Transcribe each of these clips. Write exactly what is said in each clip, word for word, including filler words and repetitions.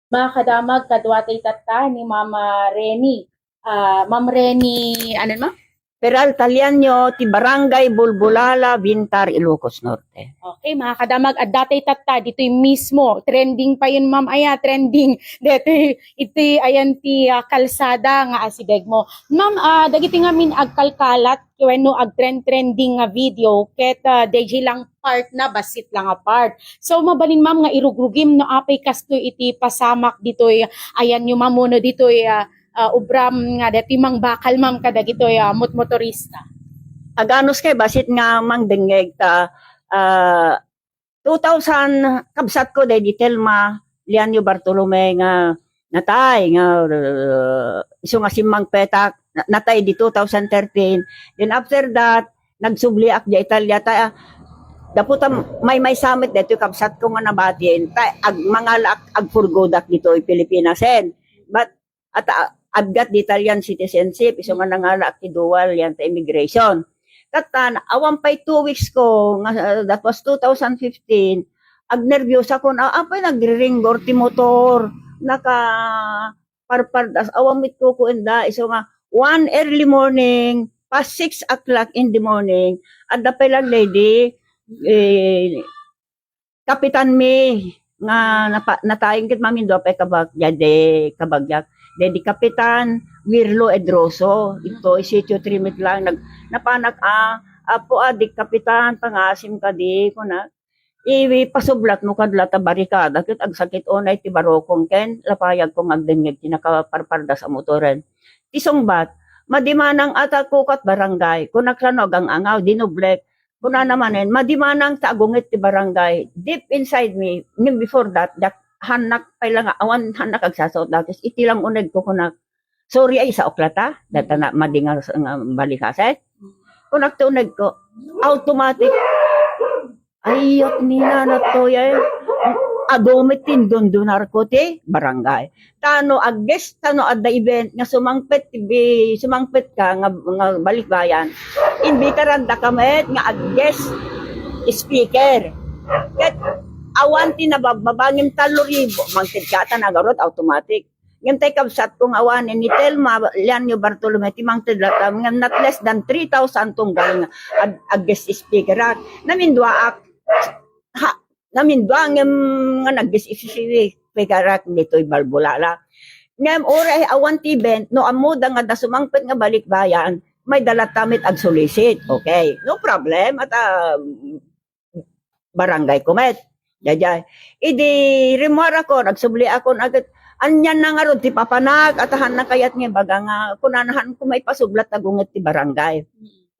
Mga kadamag, kaduatay tatta ni Mama Reni. Ah, Ma'am Reni, ano, Ma'am? Peralta Lianyo ti Barangay Bulbulala, Bintar, Ilocos Norte. Okay, mga kadamag, adda tay tatta ditoy mismo. Trending pa yun, Ma'am. Aya, trending. Ditoy, iti, ayan ti, ah, kalsada nga asideg mo. Ma'am, ah, dagiti ngamin agkalkalat, wenno agtrend-trending nga video, ket, ah, D J lang part na, bassit lang a part. So, mabalin, Ma'am, nga irugrugim no apay kastoy iti pasamak ditoy, ayan yo, Ma'am, wenno ditoy, ah, ah, ubram nga deti mangbakal, Ma'am, kadagitoy, ah, motmotorista. Aganus kay bassit nga mangdengngeg ta, ah, two thousand, kabsatko, daydi Telma Lianyo Bartolome nga natay, nga, uh, isu nga simmangpetak, na-, natay di two thousand thirteen. Then after that, nagsubliak di Italia. Ta, gapu ta maymaysa met daytoy kabsatko nga nabatin, ta agmangalaak, agpurgodak ditoy Pilipinasen. But at, ah, I've got the Italian citizenship, isu nga nangalaak ti dual yan ta immigration. Katan, awan pay two weeks ko, nga, ah, that was two thousand fifteen, agnerbiosakon, ah, apay nagriringgor ti motor, naka parpardas, awan met kukuenda, isu nga, one early morning, past six o'clock in the morning, adda pay la lady, eh, kapitan mi nga napa-, natayen ket mamindua pay kabag-, daydi kabagyak. Daydi Kapitan Wirlo Edroso, ito, Sitio Three met lang, nag-, napanak, ah, "Apo, ah, di Kapitan, pangasim kadi," kuna. "Ipasublatmo kad la ta barikada, ket agsakit unay ti barukong ken lapayagko nga agdengngeg ti nakaparpardas a motoren." Ti sungbat, "Madi manang a ta kukat barangay," kunak la no agang-angaw, dinoblek. Kunana manen, "Madi manang ta agunget ti barangay." Deep inside me, ngem before that, dak-, hannak pay la nga, awan hannak agsasao, that is, iti lang unegko kunak, "Sorry, ay, saok la ta, data na, madi nga, nga balikaset." Kunak ti unegko, automatic. Ay, yat ni na, natoy, ay. Agumet ti indundunarko ti barangay. Ta no agges-, ta no adda event nga sumangpet ti bi-, sumangpet ka nga, nga balikbayan, imbitarandaka met nga ag-guest speaker. Ket awan ti nababbaba ngem tallo ribu, mangted ka ta nagarud automatic. Ngem tay kabsatko nga awanen ni Telma Lianyo Bartolome ti mangted latta, ngem not less than three thousand tunggal nga ag-, ag-guest speaker ak. Naminduaak, ha, namindua ngem nga nag-guest speaker ak ditoy Balbulala. Ngem uray awan ti event, no ammoda nga adda sumangpet nga balikbayan, mayda latta met ag-solicit. Okay, no problem. At, ah, barangay ko met. Daydiay. Idi rimmuarakon, agsubliakon, aget, anian na ngarud ti papanak, at hanna kayat nga ibaga nga, kunana, "Haanko maipasublat, agunget ti barangay."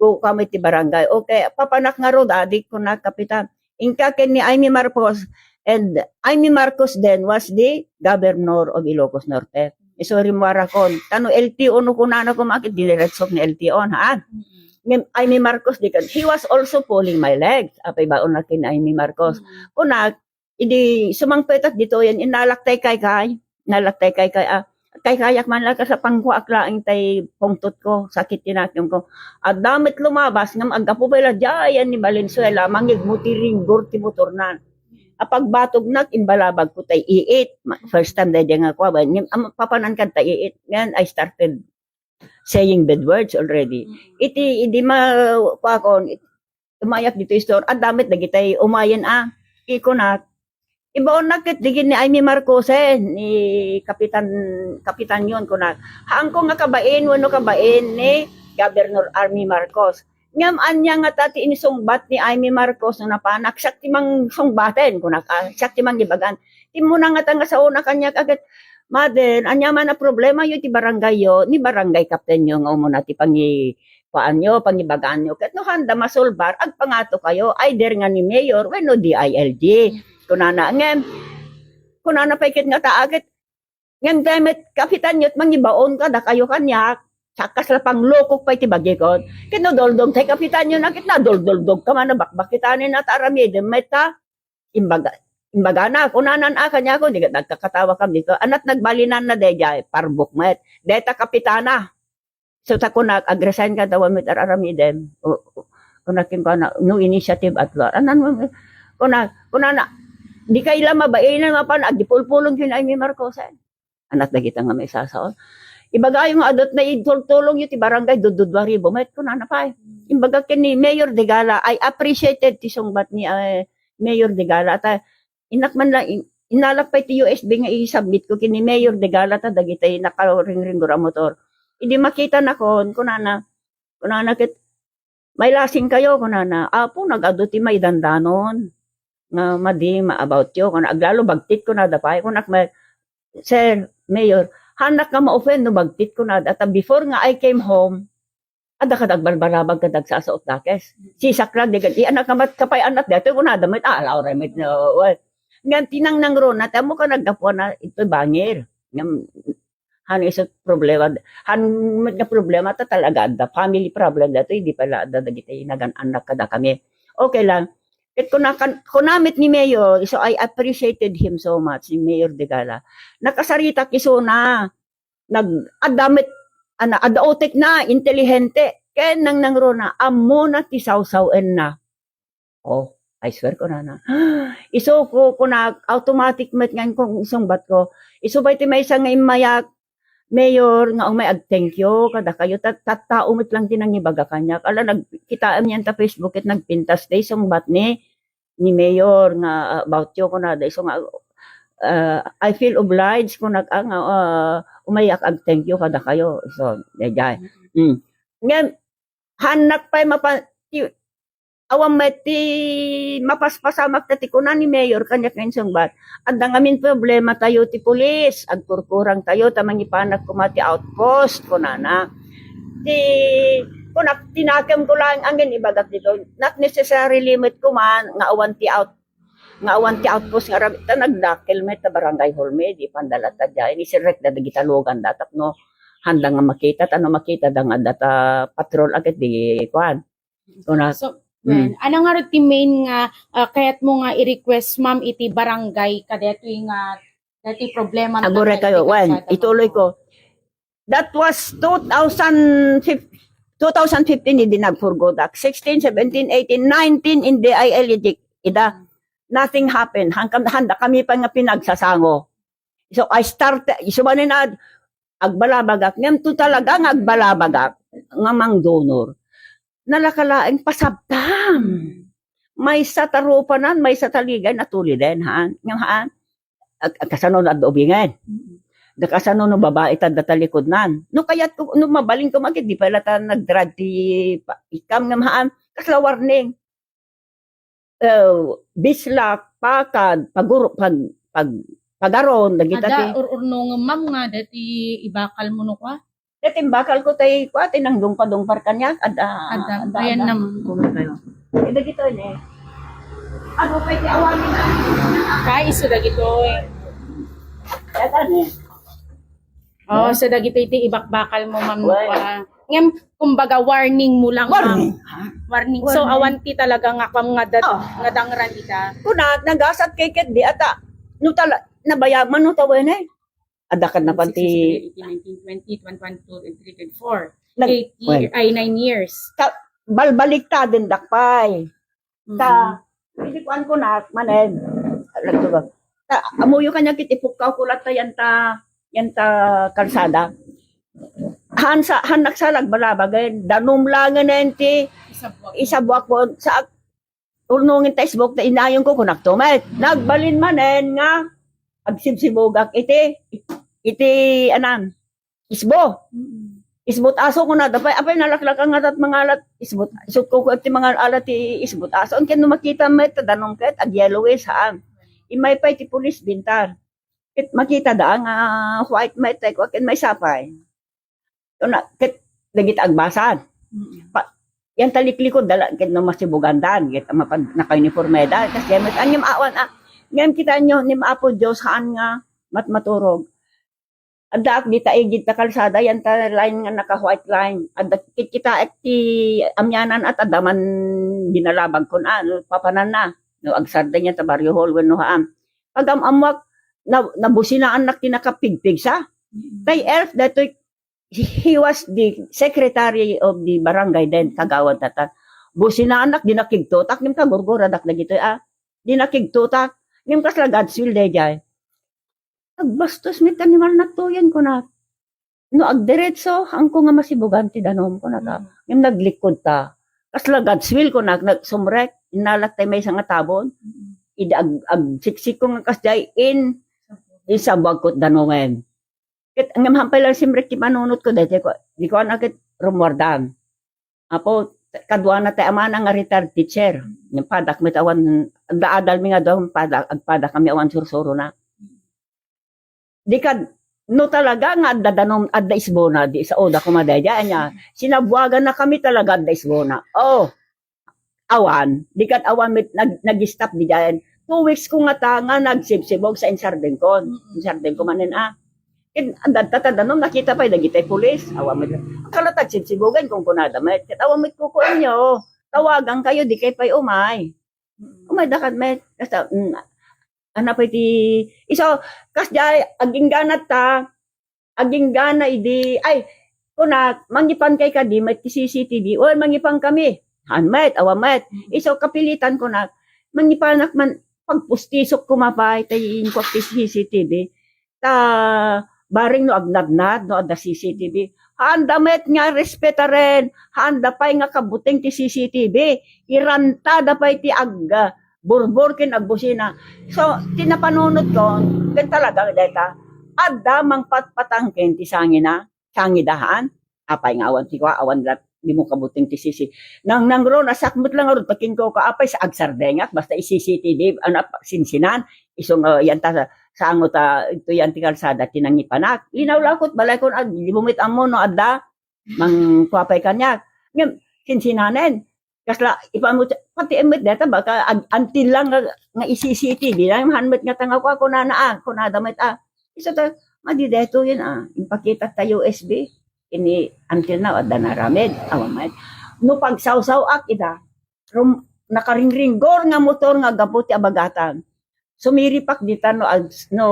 Ku-, kami ti barangay. "Okay, papanak ngarud, adik," kuna, "Kapitan." Inka ken ni Imee Marcos, and Imee Marcos then was the governor of Ilocos Norte. Isu rimmuarakon. Ta no L T O no kunana ko, makit dineretsok ni L T O, ha? Ngem Imee Marcos, di ka, he was also pulling my legs. Apay baon na ken Imee Marcos. Kunak, idi sumangpetak ditoyen, inalak tay kaykay. Inalak tay kaykay, ah, kaykayak man la, kasapangkuak laeng tay pungtotko, sakit ti nakiongko. Adda met lumabas, ngem aggapu pay la diay ni Valenzuela, mangigmo ti ringgor ti motornan. Apagbatognak, imbalabagko tay iit. Ma-, first time daydiay nga kua, ngem, am-, papanan kad tay iit. Then I started saying bad words already. Iti, idi ma-, kuakon, it-, umayak ditoy store, adda met dagitay umayen a, ikunak, ibaonnak ket dagiti ni Imee Marcos, eh, ni Kapitan, Kapitan yon, kunak. "Haanko nga kabain wenno kabain ni Governor Imee Marcos." Ngem ania ngata ti insungbat ni Imee Marcos no napanak? "Siak ti mangsungbaten," kunak, ah, "siak ti mangibagan." Ti immuna ngata nga saona kaniak, aget, "Mother, ania man a problema yo iti barangay yo, ni barangay captain yo nga umuna ti pangi-, kuan yo, pangibagaan yo. Ket no haanda masolbar, agpangato kayo, either nga ni mayor wenno D I L G." Kunana, ngem, kunana pay ket ngata, aget, ngem demet, kapitan yo, mangibaon kadakayo kaniak, sakkas la panglukok pay ti bagikon. Ket no doldog tay kapitan yo, na ket nadoldoldog ka man, nabakbakitanen na ta aramidem met ta. Imbaga, imbagana, kunanan a kaniako, di nagkakatawa kami, ko, anat nagbalinanna daydiay, parbok met. Dayta kapitana. So, ta kunak, "Ag-resign ka, ta awan met ar-aramidem." O, o, kunak kenkuana, "No initiative at law." Anan mo, kunak, kunana, Dikay la mabainan mapan agipulpulong ken Imee Marcosen. Anat dagita nga maisasaon. Ibagayo nga adda ti tultulongyo ti barangay, dududua ribu met kunana pay. Imbaga ken ni Mayor Degala, I appreciated ti sungbat ni, eh, Mayor Degala. Ta, innak man la, in-, innalak pay ti U S B nga i-submit ko ken ni Mayor Degala ta dagitay nakaringringgor a motor. Idi makitanakon, kunana, kunana ket, "Mailasingkayo," kunana. "Apo, nag-adu ti maidandanon nga madi ma-about yo," kuna. Aglalo, bagtit kunada pay. Kunak met, "Sir, Mayor, haannak nga ma-offend no bagtit kunada. Ta before nga I came home, adda kada agbalbalabag kada agsasaot dakes. Sisak la, di gad-, iyanak nga mat-, kapay-anat daytoy," kunada met, "Ah, ala, uray met, no, well." Ngem ti nangnangruna, ti ammok a naggapuana, itoy bangir. Ngem, han isu problema, han met nga problema ta talaga adda family problem daytoy, di pay la adda dagiti nagan-annak kadakami. Okay lang. Ket kuna kan-, kuna met ni Mayor, so I appreciated him so much, ni Mayor Degala. Nakasaritak isuna, nag-, adda met, ana, adda utekna, inteligente, ken nangnangruna, ammona ti sawsawenna. Oh, I swear, kunana. Isu ko, kuna, automatic met nga kung isungbat ko. Isu pay ti maysa nga immayak, Mayor, nga umay ag-thank you kadakayo. Ta-, tattao met lang ti nangibaga kaniak. Ala, nagkitaem niyan ta Facebook ket nagpintas ti sungbat ni, ni Mayor nga, ah, about you, kunada. Isu nga, ah, I feel obliged, kunak, ah, nga, ah, umayak ag-thank you kadakayo. So, daydiay. Mm. Ngem, haannak pay mapa-, ti, awan met ti mapaspasamak ta ti kuna ni Mayor kaniak nga insungbat. Adda ngamin problematayo ti pulis, agkurkurangtayo ta mangipanak koma ti outpost, kunana. Ti, kunak, tinakemko laeng angin ibagak ditoy. Not necessarily met koma nga awan ti out-, nga awan ti outpost nga rabii, ta nagdakkel met ta barangay hall met, di panda latta diay, ni sirrek da dagita lugan da tapno haanda nga makita, ta no makita da nga data patrol a ket di kuan. Kuna, So, mm. Well, ano nga ti main nga, ah, kayat mo nga i-request, ma'am, iti barangay kadetoy nga, detoy problema nga Aguray kayo. Wen, kalsada, ituloy ma'am? Ko. That was two thousand fifteen, two thousand fifteen, idi nagpurgodak. Sixteen, seventeen, eighteen, nineteen in the I L E G. Ida, nothing happened. Hangkan, handa kami pa nga pinagsasango. So, I started, isu ba ni na, agbalabagak. Ngem to talaga nga agbalabagak, nga mang-donor. Nalaka laeng pasabtam. Maysa ta rupanan, maysa ta ligay, natuliden, haan? Ngem haan? Ag-, ag-, kasano no adda ubingen? Mm. Da kasano no babai ta adda talikudnan? No kayat ko, no mabalin ko, magid di pala ta nag-drive ti pa-, ikam ngem haan? Kasla warning. Eh, bislak, pakad, pagur-, pag-, pag-, pagaron, dagita Adda ti ur-urnongem, ma'am, nga dati ibakal mo no kwa? Dati imbakal ko tay kwa, ti nangdungpa-dungpar kaniak, adda, Adda, adda, ayan adda. Naman. Kung kayo. Eh, dagito ni. Ano pa iti awamin, ah? Kay isu dagito, eh. Dagito ni. Oh, so dagito iti ibakbakal mo, ma'am, Well, ah, ngem, kumbaga, warning mo lang, ma'am. Warning, ha? Warning. So, Warning. Awan ti talaga nga, kwam nga dat-, Oh. Nga dangran ita. Kuna, nagasat kay ket di ata, no tala-, nabayaman no tawen, eh. Adakan na panti sixty-six, eighteen, nineteen, twenty, twenty-one, twenty-two, twenty-three, twenty-four. Nag-, Eight year, Well. Ay, nine years. Ka-, balbaliktaden dakpay. Ta, Mm. Idi kuan ko na, manen. Alam ko ba? Ta, amuyo kanya kiti pukkaw ko latta yan ta, yan ta kalsada. Han sa, han nagsalag balabagen, danum langen en ti Isabuak. Isabuak po, sa ag-, urnongin ta isbok ta inayon ko, kunak to, met. Nagbalin manen nga, agsibsibugak iti, iti, anan, isbo. Mm. Isbot aso ko na, dapay, apay, nalaklak nga tat mangalat, isbot, isut ko ko ti mangalat ti isbot aso. Ang ken no makita met, danong ket, ag yellowish, haan. Imay pay ti pulis bintar. Ket makita da nga white met, tay ko, ken may sapay. Yun na, ket, dagit agbasad. Mm. Pa, yan taliklikod, dala, ket no masibugandan, ket mapag-, nakauniformedan, kas yan met, angem awan, ah, ngem kita nyo, ni Apo Diyos, haan nga, mat maturog. Addaak dita igid ta kalsada, yan ta line nga naka-white line. Adda kitkitaek ti amianan at adda man binalabag kun ano, papananna. No, agsarda niya ta Barrio Hall, wenno haan. Pag-am-amwak, na, nabusinaannak ti nakapigpigsa. Mm. Tay elf, datoy, he was the secretary of the barangay then, kagawad tatan. Businaanak, di nakigtutak, ngem kagurguradak dagitoy, ah. Di nakigtutak. Ngem kasla God's will daydiay. Agbastos met ti animal nattoyen, kunak. No agdiretso, haanko nga masibugan ti danum, kunak, a. Mm. Ngem naglikkud ta. Kasla God's will, kunak, nag-, sumrek, innalak tay maysa nga tabon. Mm. Idi ag-, agsiksik ko nga kasdiay, in, isabuagko ti danum. Ket ngem hampay lang simrek ti panunotko, daytoy ko, di ko anak ket rummuardan. Apo, kaduana tay amana nga retired teacher. Ngem padak met awan, adda adalmi nga dua, pada-, agpadakami awan sursurona. Di kad-, no talaga nga adda danum, adda isbona, di sao da koma daydiay, ania, sinabuagannakami talaga adda isbona. Oh, awan. Di kad awan met nag-, nag-stop didiay. Two weeks ko ngata nga nagsibsibog sa insardengkon. Mm-mm. Insardengko manen, a. Ket adda ta danum, nakita pay dagitay pulis. Awan met. Akala ta sibsibogen, kunkunada met. Ket awan met kukuenyo. Tawagan kayo, di kay pay umay. Mm-mm. Umay da kad met. Basta, mm, ano pa iti, iso, kasdiay, aginggana ta, aginggana idi, ay, kunak, mangipan kay kadi met ti C C T V, o, mangipan kami. Haan met, awan met. Iso, kapilitan kunak, mangipanak man, pagpustisok koma pay, tay inkuak ti C C T V. Ta, bareng no agnadnad, no adda C C T V. Haanda met nga respetaren, haanda pay nga kabuteng ti C C T V. Irantada pay ti ag-, ah, burbor ken agbusina. So, ti napanunotko, ken talaga dayta, adda mangpatpatangken ti sangina, sangidahan. Apay nga awan ti kua, awan la, dimo kabuteng ti sisi. Nang, nangro, nasakbet lang ngarud, ta kinkuko, apay sa agsardengak, basta i-C C T V, ano, sinsinan, isu nga, yan ta, sango ta, ito yan ti kalsada, ti nangipanak. Linawlawko, balay ko, ah, dimo met ammo, no, adda, mangkua pay kaniak. Ngem, sinsinanen, kasla, ipamut-, pati met deta, baka ag-, until lang nga, nga i-C C T V, na yung hanmet nga tanga ko, kunana, ah, kunada met, ah. Isu ta, madi detoyen, ah, impakita ta U S B. Ini, until now, adda naramid, awan met. No pagsawsaw-ak ida, rum-, nakaringringgor nga motor nga gapu ti abagatan. Sumiripak dita no ag-, no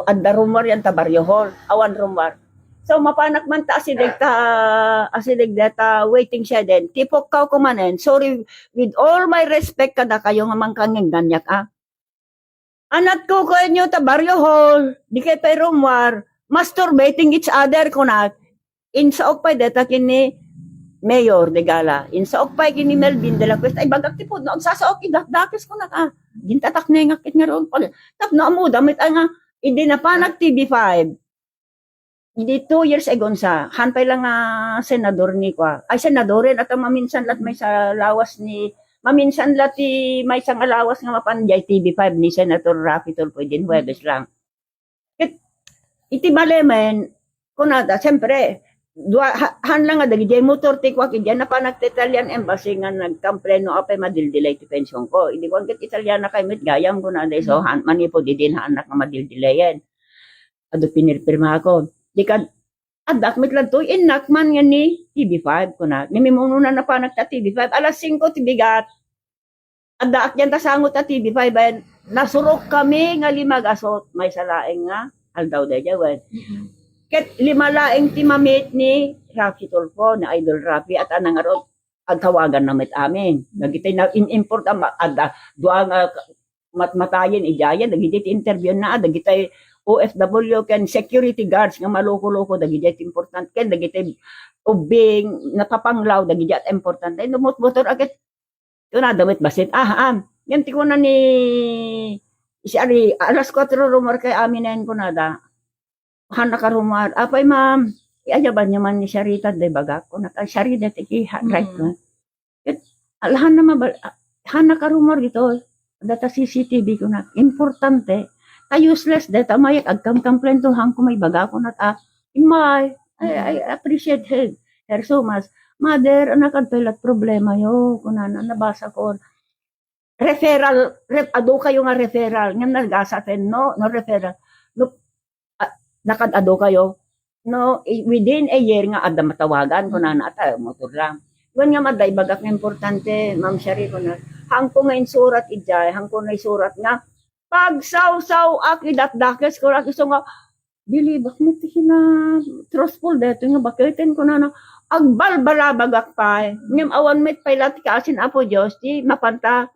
adda rummuar yan ta Barrio Hall, awan rummuar. So, mapanak man ta asideg ta, asideg deta waiting shed en. Tipokkaw ko manen, sorry, with all my respect kadakayo nga mangkangengganiak, ah. Anat ko kayo ta Barrio Hall, di kay pay rummuar, masturbating each other, kunak. Insaok pay deta kini Mayor Degala. Insaok pay kini Melvin de la Cuesta. Ay, bagak ti pudno, agsasaok, idatdakes ko na, ah. Gintataknengak ket nga roon. Tapno amuda met, ay nga, idi napanak T V five. Idi two years ago, sa, han pay lang nga senador ni kua. Ay, senadoren, at maminsan lat maysa lawas ni, maminsan lat ti maysa nga lawas nga mapan jay T V five ni Senator Raffy Tulfo, din Huwebes lang. Ket iti malemen, kunada, siyempre, dua, ha-, han lang nga dagiti motor ti kuak, idiay napanak ti Italian Embassy nga nagkampleno apay madildelay ti pension ko. Idi kuan ket Italiana kay met gayam, kunada, iso, han, manipud idin, haanak nga madildilayen. Adu pinirpirma ko. Di kad, addak met ladtoy, innak man nga ni T V five, kuna. Ni mimuno na napanak ta T V five, alas singko ti bigat. Addaak dian ta sango ta T V five, ay, nasurok kami nga lima gasot, maysa laeng nga aldaw daydiay, wen. Mm-mm. Ket lima laeng ti mamit ni Raffy Tulfo, ni Idol Raffy, at anang ngarud, agtawagan na met amin. Dagiti na, in, import, ah, ma-, adda, dua nga mat-, matayen, idiayen, dagiti ti interview na, dagiti O F W ken security guards nga maloko-loko, dagiti ti important, ken dagiti ubbing, napapanglaw, dagiti at importante. Numot motor, agit, Kunada met bassit, "Ah, am, yan ti kuna ni si Ari, alas kuatro rummuar kay aminen," kunada. "Hannaka rummuar." "Apay, ma'am, iyabanyo man ni Sharita, di bagak?" Kuna, "Ay, Sharita, ti ki-, ha-, right ko." Ket, alahan na mabal-, ah, "Hannaka rummuar dito. Data C C T V," kuna, "importante. Ta useless data, mayat agkamkamplento, hangko may baga," kuna, "Ah, imay." I, I appreciate her, her so much. "Mother, anak, adtoy lat problema yo," kunana, nabasa ko. Referral, ref-, adu kayo nga referral. Ngem nagasa ken no, no referral. No, ah, nakad-adu kayo. No, i-, within a year nga adda matawagan, kunana, ata, motor lang. Wen nga madda ibagak nga importante, Ma'am Shari, kuna, hangko nga insurat ijay, hangko nga isurat nga, pagsawsaw-ak idatdakes, kuna, isu nga, Bilibak met ti kina-, truthful daytoy nga baketen, kunana, agbalbalabagak pay. Ngem awan met pay la ti kaasi ni Apo Dios ti mapanta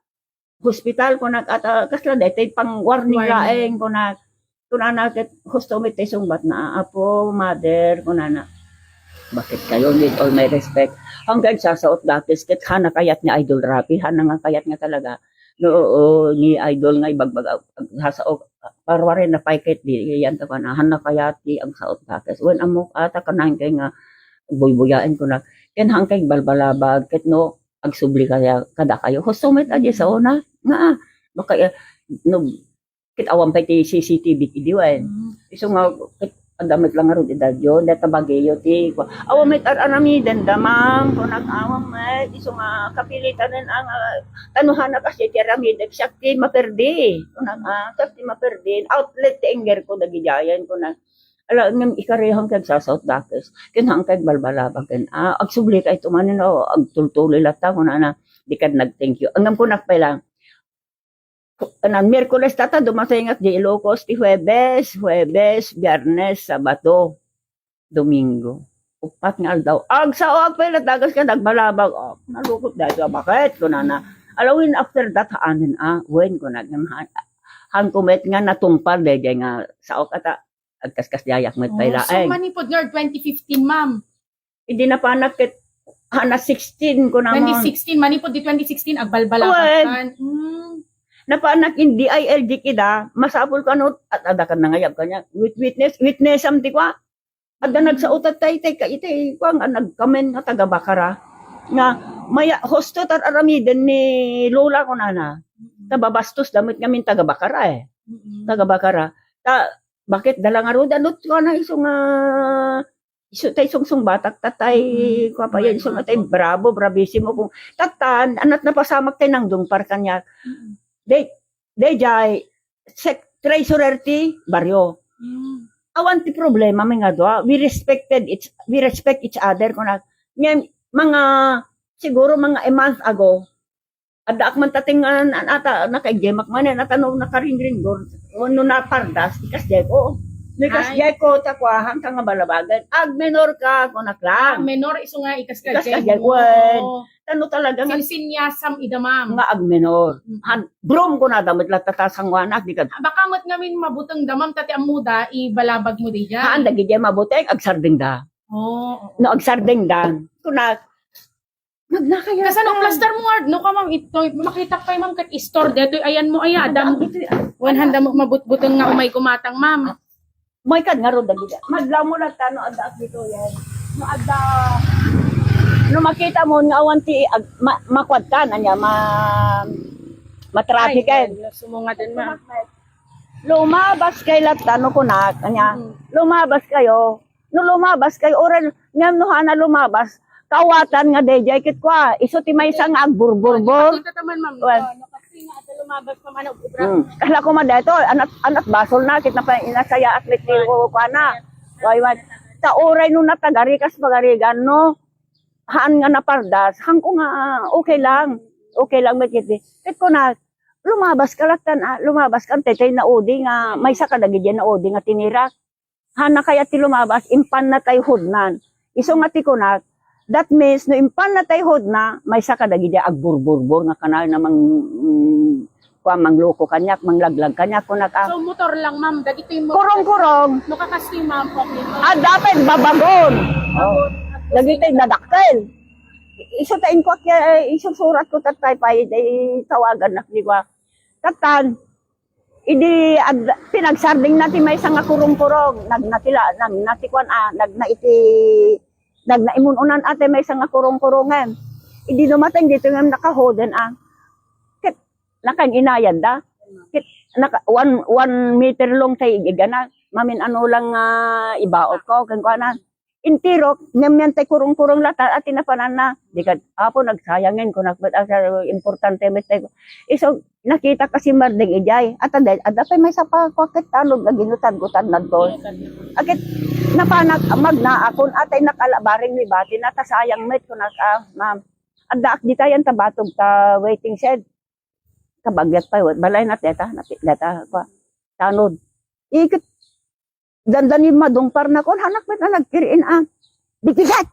hospital, kunak, ata, kasla, daytoy pang warning Warning. laeng, kunak. Kunana ket, husto met ti sungbatna, "Apo, mother," kunana. "Bakit kayo, with all my respect?" Hanggang sasaot dakes, ket hana kayat ni Idol Rafi, hana nga kayat nga talaga. No, oo, ni Idol nga ibagbag, ag-, sasaot, parwari na pay ket di, yan ta kana, hana kayat ti agsaot dakes. Wen, ammo, ata, kanang kay nga, buybuyaen ko na, ken hangkay balbalabag, ket no, agsubli kaya, kada kayo. Husto met a di sa una, nga, ah, baka, eh, no, ket awan pay ti C C T V idi wen. Mm. Isu nga, ket adda met lang ngarud ida Dios, deta Baguio ti, kua, awan met ar-aramiden da, ma'am, kunak awan met, isu nga kapilitanen ang, ah, tanuhana kasi ti aramidek, siak ti maperdi. Kunak, ah, siak ti maperdi. Outlet ti engger ko dagidiayen, kunak. Ala, ngem ikarehon kag sasaot dakes. Ken hangkay balbalabag ken, ah, agsubli kay tumanen, oh, agtultuloy latta, kunana, di kad nag-thank you. Ngem kunak pay lang, Kanan, Miyerkules tata, dumatengak di Ilocos ti Huwebes, Huwebes, Biyernes, Sabado, Domingo. Uppat nga aldaw. Agsaoak pay la dages ken agbalabag. Oh, nalukot daytoy a baket, kunana. Alawin after that, haanen, ah, wen, kuna, ngem han-, hanko met nga natungpal daydiay nga saok ata, agkaskasdiayak met pay Oh, so laeng. Manipud nga twenty fifteen, ma'am? Idi napanak ket, hana sixteen, kuna mo. Twenty sixteen, manipud di twenty sixteen, agbalbala Wen. Kan. Mm. Napanak in D I L G kida, masapul kano, at adda kan nangayab kanya. Wit-, witness, witness am ti kwa. Adda Mm. nagsaotat tay, tay, ka, itay, kwa nga nagkamen nga taga Bacara. Nga, maya, husto tar aramiden ni Lola kunana. Mm. Ta babastos da met ngamin taga Bacara, eh. Mm. Taga Bacara. Ta, bakit dala nga ruda, lut, kwa na isu nga, isu tay sungsungbatak, tatay, Mm. kwa pa yan, isu nga tay bravo, bravissimo, kung, tatan, anat napasamak tay nangdungpar kaniak. Mm. Day, day jay, sec-, treasurer ti barrio. Mm. Awan ti problema, mi nga dua. We respected each, we respect each other, kuna, ngem, mga, siguro mga a month ago, addaak man tating, an-, an-, ata, nakaigyemak man, eh, ata no nakaringringgor, o no napardas, ikas jay ko. No ikas Ay. jay ko, ta kuahan ka nga balabagan. Agmenor ka, kunak lang. Ah, menor, isu nga ikas ka Ikas ka jay jay, mo. Wen. Tano talaga nga Sinsinyasam ida, ma'am. Nga agmenor. Mm. Han, brum ko na damit latta ta sangwanak, di ka Ah, baka met ngamin mabuteng da, ma'am, ta ti ammo da, ibalabag mo di dyan. Haan, dagiti mabuteng, agsardeng da. Oo, oo. No, agsardeng da. Kuna, nagnakaya Kasano ka. Plaster mo, Ard? No ka, ma'am, ito, makita pa, ma'am, kat istor, detoy, ayan mo, aya, Handa, adam. ito, Wan, handa mo, mabutbuteng nga umay gumatang, ma'am. May kad nga ron, dagiti. Madlaw mo lang, tano, adda, dito, yan. No, adda, no, makita mo, nga awan ti, ag-, ma-, makuadtan, anya, ma-, matraffic, Ay, eh. Sumunga din, ma'am. Lumabas kay latta, no, kunak, anya, Mm. lumabas kayo. No lumabas kay oras, ngem no hana lumabas, kawatan nga dayjay ket kua, isu ti maysa nga agburburbor. Pakita ta man, ma'am. Well. No, kasi nga, ata lumabas pa man, obra. Hmm. Kala ko man dayto, anat, anat basol na, ket napa-, inasayaat met ti kuana. Way, way. Ta uray no natagari kas pagarigan, no, haan nga napardas, hanko nga, ah, okay lang. Okay lang met ket, ket kuna, lumabas ka lattan, ah, lumabas ka, tay, tay naudi nga, maysa kadagiti naudi nga tinirak. Hana kayat ti lumabas, impanna tay hudnan. Isu nga ti kunak, that means, no impanna tay hudna, maysa kadagiti agburburbor nga kanay na mang-, mm, kuan, mangloko kaniak, manglaglag kaniak, kunak, ah. So, motor lang, ma'am, dagiti motor. Kurong-kurong. No, kakasti, ma'am, po, ma'am. Ah, dapat babagon. Oh. Bagon. Dagiti nadakkel. Isu ta inkuak, eh, isusurat ko tatay pay, day tawagan nak, di ba? Tattan, Idi ad-, pinagsardingna ti maysa nga kurong-kurong, nagna ti la-, nagna ti kuan, ah, nagna iti, nagna imun-unan a ti maysa nga kurong-kurongen. Idi dumateng ditoy ngem nakahoden, ah. Ket nakain-inayadda. Ket naka-, one, one meter long tay igana. Mamin-ano lang nga ibaot ko, kenkuana. Intirok, ngem yan tay kurong-kurong latta, a ti napananna. Di kad, "Apo, nagsayangen," kunak met, "Ah, importante met tay." Isu, nakita kasi mardeng ijay. At adda, adda pay maysa pa, kuak ket tanod nga ginutad-gutad nadto. Aket, napanak, magna, akon, atay nakalabaring ni bati na, ta sayang met, kunak, ah, ma'am. Addaak ditayan ta batog ta waiting shed. Kabagyat pay, balay na teta, na, data, kwa, tanod. Iket, dandan yung madungpar na kon, hanak met na nagkiriin, ah. Bigigat!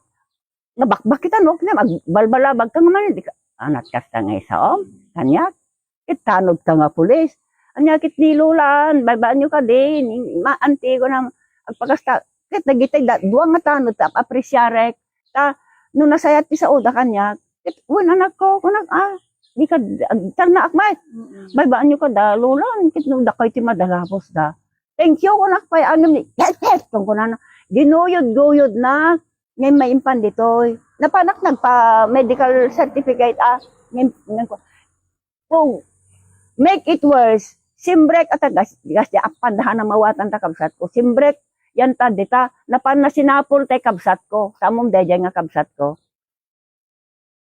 Nabakbak kita, no? Kaya magbalbalabag ka nga man, di ka, anat kasta nga isa, oh. Kanya, Ket tanod ka nga pulis. Ania ket ni Lola, baybay-anyo kadi, ni, ma, antigo na, agpakasta, ket dagiti da, dua nga tanod, ta, apresiarek, ta, no nasayat ti saoda kaniak, ket, wen, anakko, kunak, ah, di ka, agtarnaak met. Mm-mm. Baybay-anyo kada, Lola, ket no dakay ti madalabos da. Thank you, kunak pay, ano, ni, yes, yes, kung kunana, ginuyod-guyod na, ngayon may impan ditoy. Napanak nagpa medical certificate, ah, ngayon, ngayon ko, to make it worse, simrek at gas, gas di apan dahan na mawatan ta kabsat ko. Simrek, yan ta dita, napan na sinapol tay kabsat ko. Samom dayjay nga kabsat ko.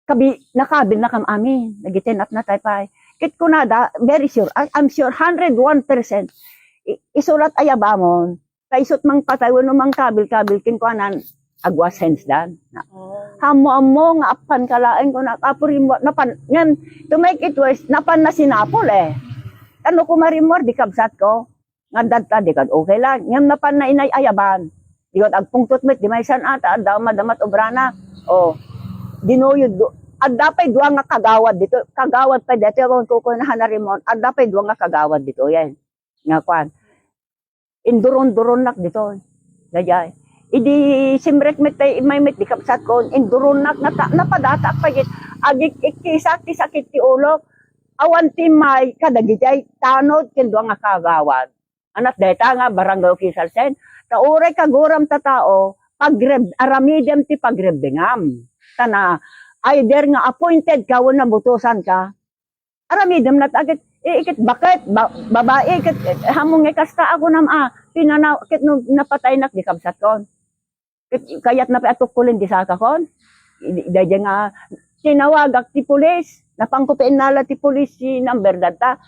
Kabi, nakabil na kam amin. Nagitinat na tay pay. Kit kunada, very sure. I, I'm sure, hundred one percent. I, isulat ayabamon. Kaisut mangpatay wenno mangkabil-kabil kenkuanan, agwa sense dan. Na, Oh. Ammo-ammo nga appan ka laeng, kuna, Apo Rimo, napan, ngem, to make it worse, napan na sinapol, eh. Kano ko marimor, di kabsat ko. Nga dadta, di kad okay lang. Ngem napan na inay-ayaban. Di kad agpungtot met, di maysan ata, adda madama ti obrana. Oh. Dinuyod, du-, adda pay dua nga kagawad dito. Kagawad pay dito, awan ko ko na hanarimon. Adda pay dua nga kagawad dito, yan. Nga kuan. Induron-duronnak ditoy. Dayjay. Idi simrek met tay immay met di kabsat ko, induronnak nata-, napadatak pay ket agik-ikkisa ti sakit ti ulok. Awan ti immay kadagijay tanod ken dua nga kagawad. Anak dayta nga barangay official sen. Ta uray kaguram ta tao, pagreb-, aramidem ti pagrebbengam. Ta na, either nga appointed ka wenno nabutosan ka, aramidem nat-, a ket, i-, iket baket, ba-, babae, ket, eh, hamong nga kasta ako nam, ah, pinanaw, ket no napataynak di kabsat kon. Ket kayat na pay atukkulen di saka kon. Di, dayjay nga, tinawagak ti pulis, napangko pay innala ti pulis ti number data.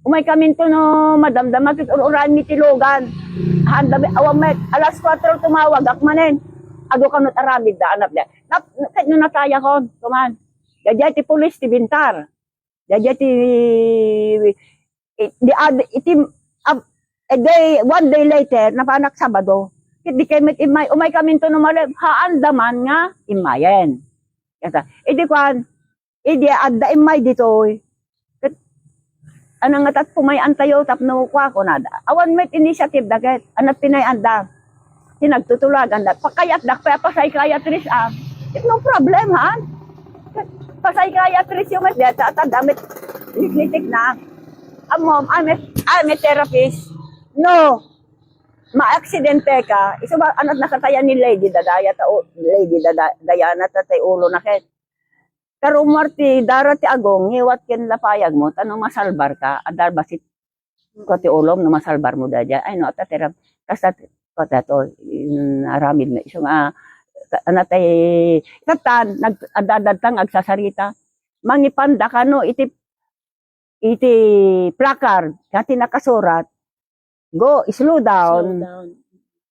Umay kaminto no madamdama, ket ur-uraen mi ti lugan. Handa mi, awan met, alas kuatro tumawagak manen. Adu kanot aramid da, anak da. Nap-, ket no nataya kon, kuman. Dayjay ti pulis ti bintar. Dayjay ti, i-, di ad-, iti, ab-, a day, one day later, napanak Sabado. Ket di kay met immay, umay kaminto no malem, haan da man nga immayen. Kasa, idi kuan, idi adda immay ditoy. Ket, ano nga tat pumay-antayo tapno kua kunada. Awan met initiative da ket, anat pinay-anda. Ti nagtutulagan da, pakayatdak pay a psychiatrist, ah. It's no problem, ha? Psychiatrist yung met, deta, ta damit, liklitik na. Amom, I'm a, I'm a therapist. No. Maaksidente ka. Isu ba, anat nakatayan ni Lady Dadaya, ta, o, Lady Dada-, Diana, ta, tay ulo na ket. Karumor ti dara ti agong, ngiwat ken lapayag mo, ta no masalbar ka, adda basit ko ti ulom, no masalbar mo dayjay. Ay, no, ata ti ram-, kasta ti, kasta to, in, aramid mo. Isu nga, ka-, ano tay, katan, nag-, adda-, adda tang agsasarita. Mangipanda kano iti, iti placard, nga ti nakasurat, "Go, slow down." Slow down.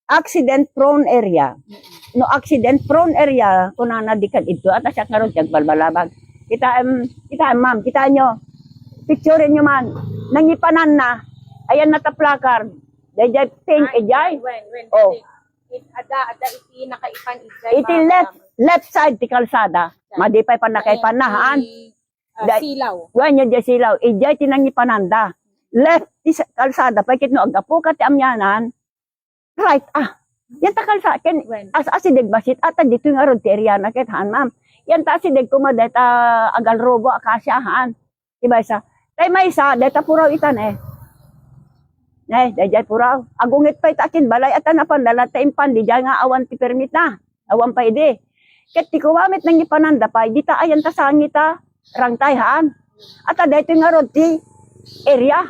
Accident prone area. No accident prone area, kunana di kad idto, ata siak ngarud ti agbalbalabag. Kita em, kita em, ma'am, kita nyo. Picture nyo man. Nangipanan na. Ayan na ta placard. Dayjay pink, Ah, ijay. When, when, Oh. It, ada, ada iti nakaipan, ijay Iti ma-, left, left side ti kalsada. Madi pay pa nakaipan na, haan? Iti, ah, Da-, silaw. Wen, yan di silaw. Ijay ti nangipananda. Left ti sa-, kalsada, pay ket no aggapu ka ti amianan, right, ah. Yan ta kalsa-, ken Wen. as-, asideg basit, ata ditoy ngarud ti area na ket, haan, ma'am. Yan ta asideg kuma deta agalrubo, akasia, haan. Diba, isa? Tay maysa, deta puraw itan, eh. Eh, dayjay puraw. Agungit pay ta akin balay, ata napan, dala ta impan, di dyan nga awan ti permit na. Awan pay idi. Ket ti kuwamit nangipananda pay, dita ayan ta sangita, rangtay haan. Ata daytoy ngarud ti area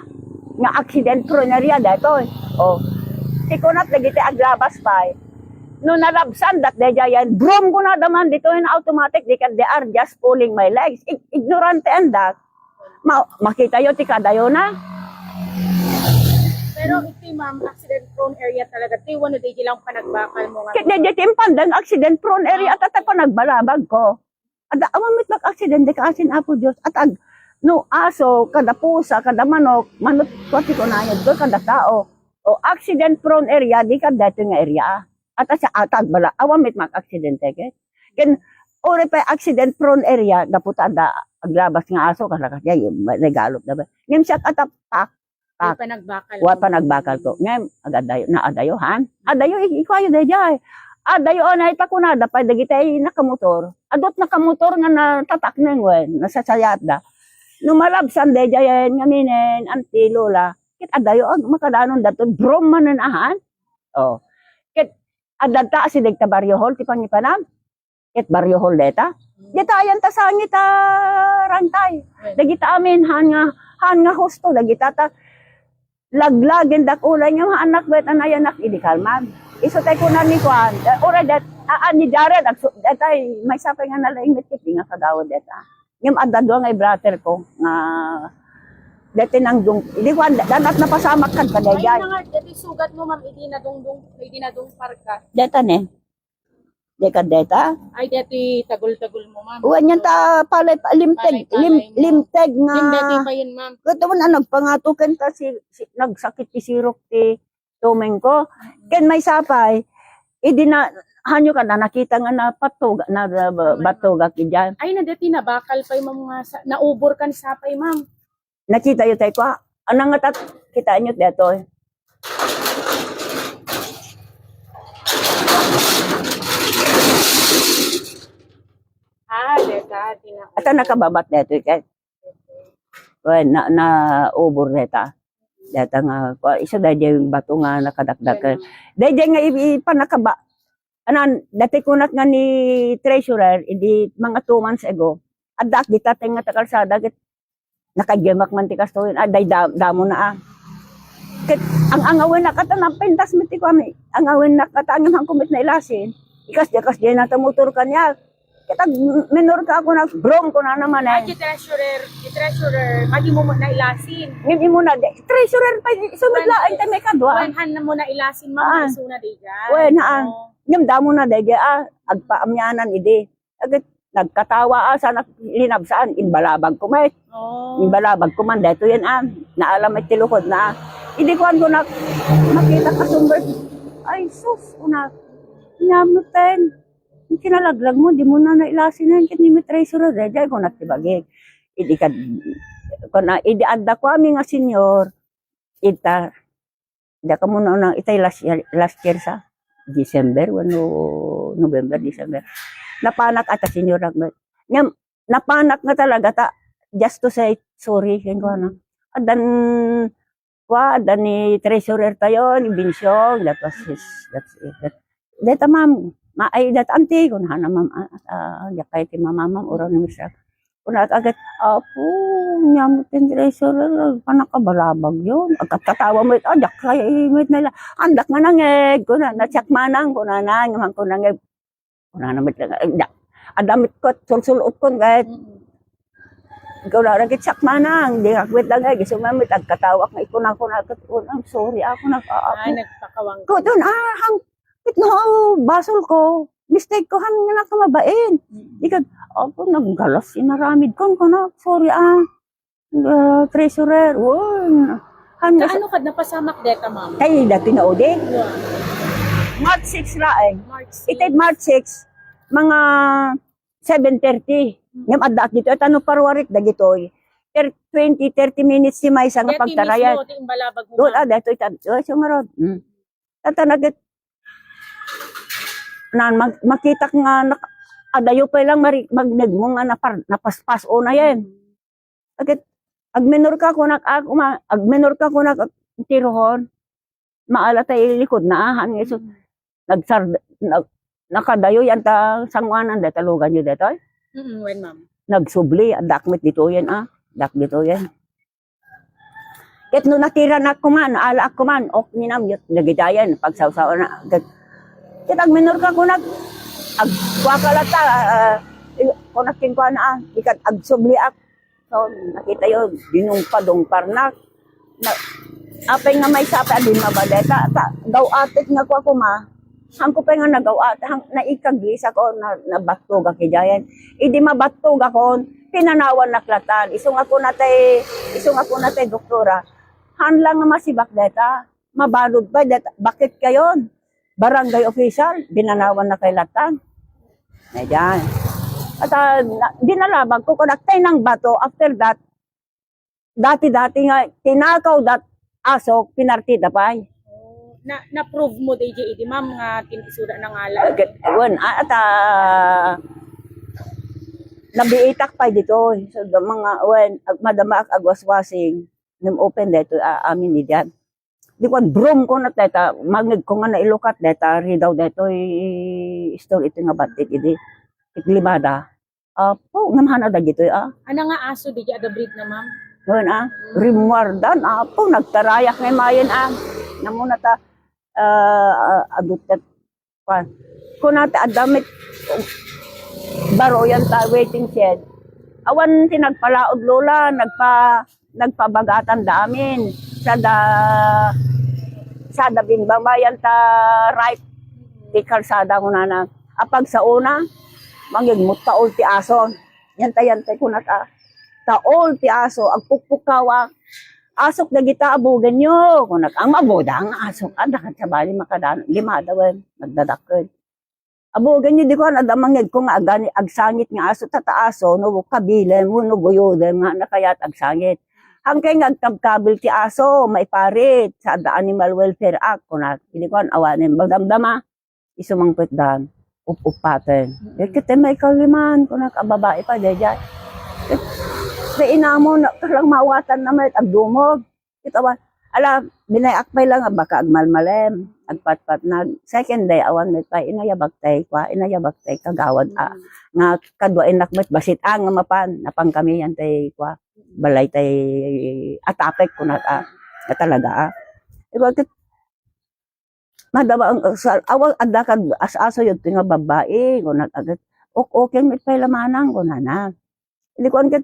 nga accident prone area daytoy. Oh. Ti kunat dagiti aglabas pay. No nalabsan dat dayjay yan, broom kunada man ditoy na automatic, di ket they are just pulling my legs. Ig-, ignorante and that. Ma-, makitayo ti kadayona. Pero iti, ma'am, accident prone area talaga. Ti wano di lang panagbakal mo nga. Ket dayjay ti impandang accident prone area, Ah. ata ta panagbalabag ko. Ada, awan met mag-accident, di ka asin, Apo Diyos. At ag-, no aso, kada pusa, kada manok, manok, kwati ko na yun, kada tao. O, accident prone area, di ka dati nga area. At sa atag bala, awan met mag-accident, eh, ket. Ken, uri pa accident prone area, gapu ta da, aglabas nga aso, kasla kasdiay, regalo da ba? Ngem siak, atapak, Wa panagbakal. Wa panagbakal ko. Ngem, agadayo, na adayo, han? Adayo, i-, ikuayo daydiay. Adayo, anay, ta kunada pay dagiti ay nakamotor. Adut nakamotor nga natatakneng, wen, nasasayat da. No malabsan daydiay, ngamin, anti, lola. Ket adayo, ag-, makadanon daton, brom manen, ahan? Oh. Ket, adda ta, asideg ta Barrio Hall, ti pangipanam. Ket Barrio Hall deta. Deta ayan ta sangit a rantay. Dagita amin, han nga, han nga husto, dagita ta laglagen dak ulay nga anak bet a nayanak idi kalman. Isu tay kunan ni kuan, eh, uray det, a, a, ni Jared, agsu-, detay, maysa pay nga nalaing met ket di nga kagawad deta. Ngem adda dua nga i-brother ko nga deti nangdung, idi kuan, danat napasamak kad Ay, kadaydiay. Nangat, deti sugat mo, ma'am, idi nadungdung, idi nadungpar ka. Deta ne. Di ka deta? Ay, deti tagul-tagul mo, ma'am. Wen yan ta palay pa, limteg, Palay-palay lim-, mo. Limteg nga. Lim deti pa yun, ma'am. Ket man, ah, nagpangato ken ta si, si, nagsakit ti sirok ti tumeng ko. Mm-mm. Ken maysa pay, idi na, hanyo ka na, nakita nga napatog-, na, na, Ma'am. Batogak idiay. Ay, na deti nabakal pay, ma'am, nga sa, naubor kan sapay, ma'am. Nakita yo tay kua? Anang nga tat-, kitaan yo detoy? Ah, deta, di na. Ata nakababat detoy kay. Wen, na, naubor deta. Deta nga, kua, isu daydiay bato nga nakadakdak. Daydiay nga i-, ipanakaba-, anan, dati kunak nga ni treasurer, idi mga two months ago, addaak dita tay nga ta kalsada, ket nakagemak man ti kastoy, ah, day da-, damo na, ah. Ket ang angawen na kata napintas met ti kuami, angawen na kata ngem hanko met nailasin. Ikas, ikas, di na ta motor kaniak. Ket ag-, minor ka ako na, brom ko na naman, eh. Ay, ti treasurer, ti treasurer, madi mo mo nailasin. Ngem imo na, di, treasurer pa, isunod Wen, laeng ti may kadua. Wen, han mo nailasin, ma'am, Ah. Isu na di dyan. Wen, haan. Oh. Ngem damo na, daydiay, ah, agpaamyanan idi. Agit, nagkatawa, ah, sa nak-, linabsaan, imbalabag ko met. Oh. Imbalabag ko man, daytoy yan, ah, naalam met ti lukod na. Idi kuan ko nak-, makita ka sumber. Ay, sus, kunak. Nyamuten. Kinalaglag mo, di mo na nailasinen, ket ni treasurer, daydiay, kunak ti bagik. Idi kad-, kuna, idi adda ko ami nga senior, ita, Diak ammo na, itay last year, last year sa December, wenno November, December. Napanak ata senior agmat. Ngem, napanak nga talaga ta, just to say sorry, kenkuana. Addan, kua, addan ni treasurer tayo, ni Binsyong, that was his, that's it. That, deta, ma'am, ma-, ay, that auntie, kunana, ma'am, ah, ah, diak kay ti mama, ma'am, ura ni Mister Kunak agad, "Apo, nyamut ti treasurer, panakabalabag yun." Agkatkatawa met, ah, diak kay met nila. "Andak manangeg," kunana, "Siak manang," kunana, "Ngem ko nangeg." Kunana met lang, "Ay, diak." Adda met ko, sulsul-ot kon, ket. Mm. Kunana, "Ket siak manang, di ak met nangeg." Isu met, agkatawak nga, ikuna, kuna, ket, "Oh, I'm sorry, ako nag-, ah, Ay, ako." Nagpakawang. Ko, doon, ah, hang-, Ket no, basol ko, mistake ko, han nga nakamabain. Mm. Di kad, "Apo, naggalas inaramid kon," kunak, "Sorry, ah, ah, treasurer." Wen, han nga Kaano kad napasamak deta, ma'am? Kay dati na udi. Yeah. March six laeng. March six. Itay March six, mga seven thirty. Mm. Ngem addaak ditoy, tano parwarik dagitoy. Ter-, twenty, thirty minutes ti maysa nga Thirty pagtarayan. Mismo, ti imbalabag mo, Doon, ma'am. Ah, detoy, tan-, oh, sumarod. Mm. Tata nagit-, nan mag-, makitak nga nak-, adayo pay lang mari-, magnegmo nga napar-, napaspas una yen. Agit, agminor ka kunak, ah, uma-, agminor ka kunak, ah, tirohon. Maala tay likod na, ah, han nga isu-, nagsar-, nag-, nakadayo yan ta sanguanan, deta lugan yo detoy? Mm, wen, ma'am. Nagsubli, addak met ditoyen, ah. Dak ditoyen. Ket no natiranak kuman, alaak kuman, ok, ninam, yut, nagidayan, pagsawsaw na. Ket, ket agminor ka kunak, agkuaka latta, ah, i-, kunak kenkuana, ah, ikat agsubliak. So, nakita yo, dinungpa-dungparnak. Na, apay nga maysa pay a di mabadeta, ta, gaw-atek nga kua kuma, Hanko pay nga nagaw-at, han-, naikaglis ako, na, nabattogak idiayen. Idi mabattogakon, pinanawannak latan. Isu nga kuna tay, isu nga kuna tay doktora, "Han lang nga masibak deta. Mabalud pay deta. Bakit kayon? Barangay official, binanawan na kay latan." Ayan. At, ah, na-, dinalabag ko, kunak, tay nang bato. After that, dati-dati nga, tinakaw dat asok, pinartida pay. Oh, na, na-prove mo, D J, idi, ma'am, nga tin-, isuda na nga lang. Agad, wen, ah, at, ah, nabiitak pay dito. So, the mga, wen, ag-, madama ak agwaswasing, ngem open dito, ah, amin idian. Di ko, broom ko na deta, mangeg ko nga nailukat deta, ridaw detoy store iti nga bantik idi. Iklimada. Apo, ngem hana dagitoy, ah. Ana nga aso, di adda breed na, ma'am? Ngayon, ah, rimwardan, apo, nagtarayak nga mayen, ah. Namuna ta, ah, ah, adut ket, kuan. Kuna ta adda met, baro yan ta waiting shed. Awan ti nagpalaod, Lola, nagpa-, nagpabagatan da amin. Sada, sada bimbang ba yan ta right ti kalsada kunana. Apag sa una, mangigmut taol ti aso. Yan ta, yan ta, kunak, ah. Taol ti aso, agpukpukawak. Asok dagita, abogenyo. Kunak, ang mabuda nga asok. Ah, dakat sa bali makadan. Limada, wen. Nagdadakkel. Abogenyo, di ko, adda mangegko nga agani, agsangit nga aso, tata aso, no kabilem, no guyodem, nga nakayat agsangit. Hangkay nga agkabkabil ti aso, maiparit, sa adda Animal Welfare Act, kunak. Di ko, awanen, magdamdama. Isu mangpet dan, up-uppaten. Mm. Ket, ket may kauliman, kunak a babae pa, daydiay. Ket, sa inamo, na, kalang mawatan na met, agdumog. Ket awan, ala, binayak pay lang, baka agmalmalem, agpatpatnag. Second day, awan met pay, inayabak tay, kwa, inayabak tay, kagawad, a, mm, nga kadua innak met, basit, a, nga mapan, napan kami yan tay, kwa, balay tay, atapek, kunak, a, nga talaga, a. Ket, Madama, ang, sa, awan, adda kad as-aso yun, ti nga babbai, kunak agad. Ok, okay, met pay lamanang, kunana. Di kuan ket,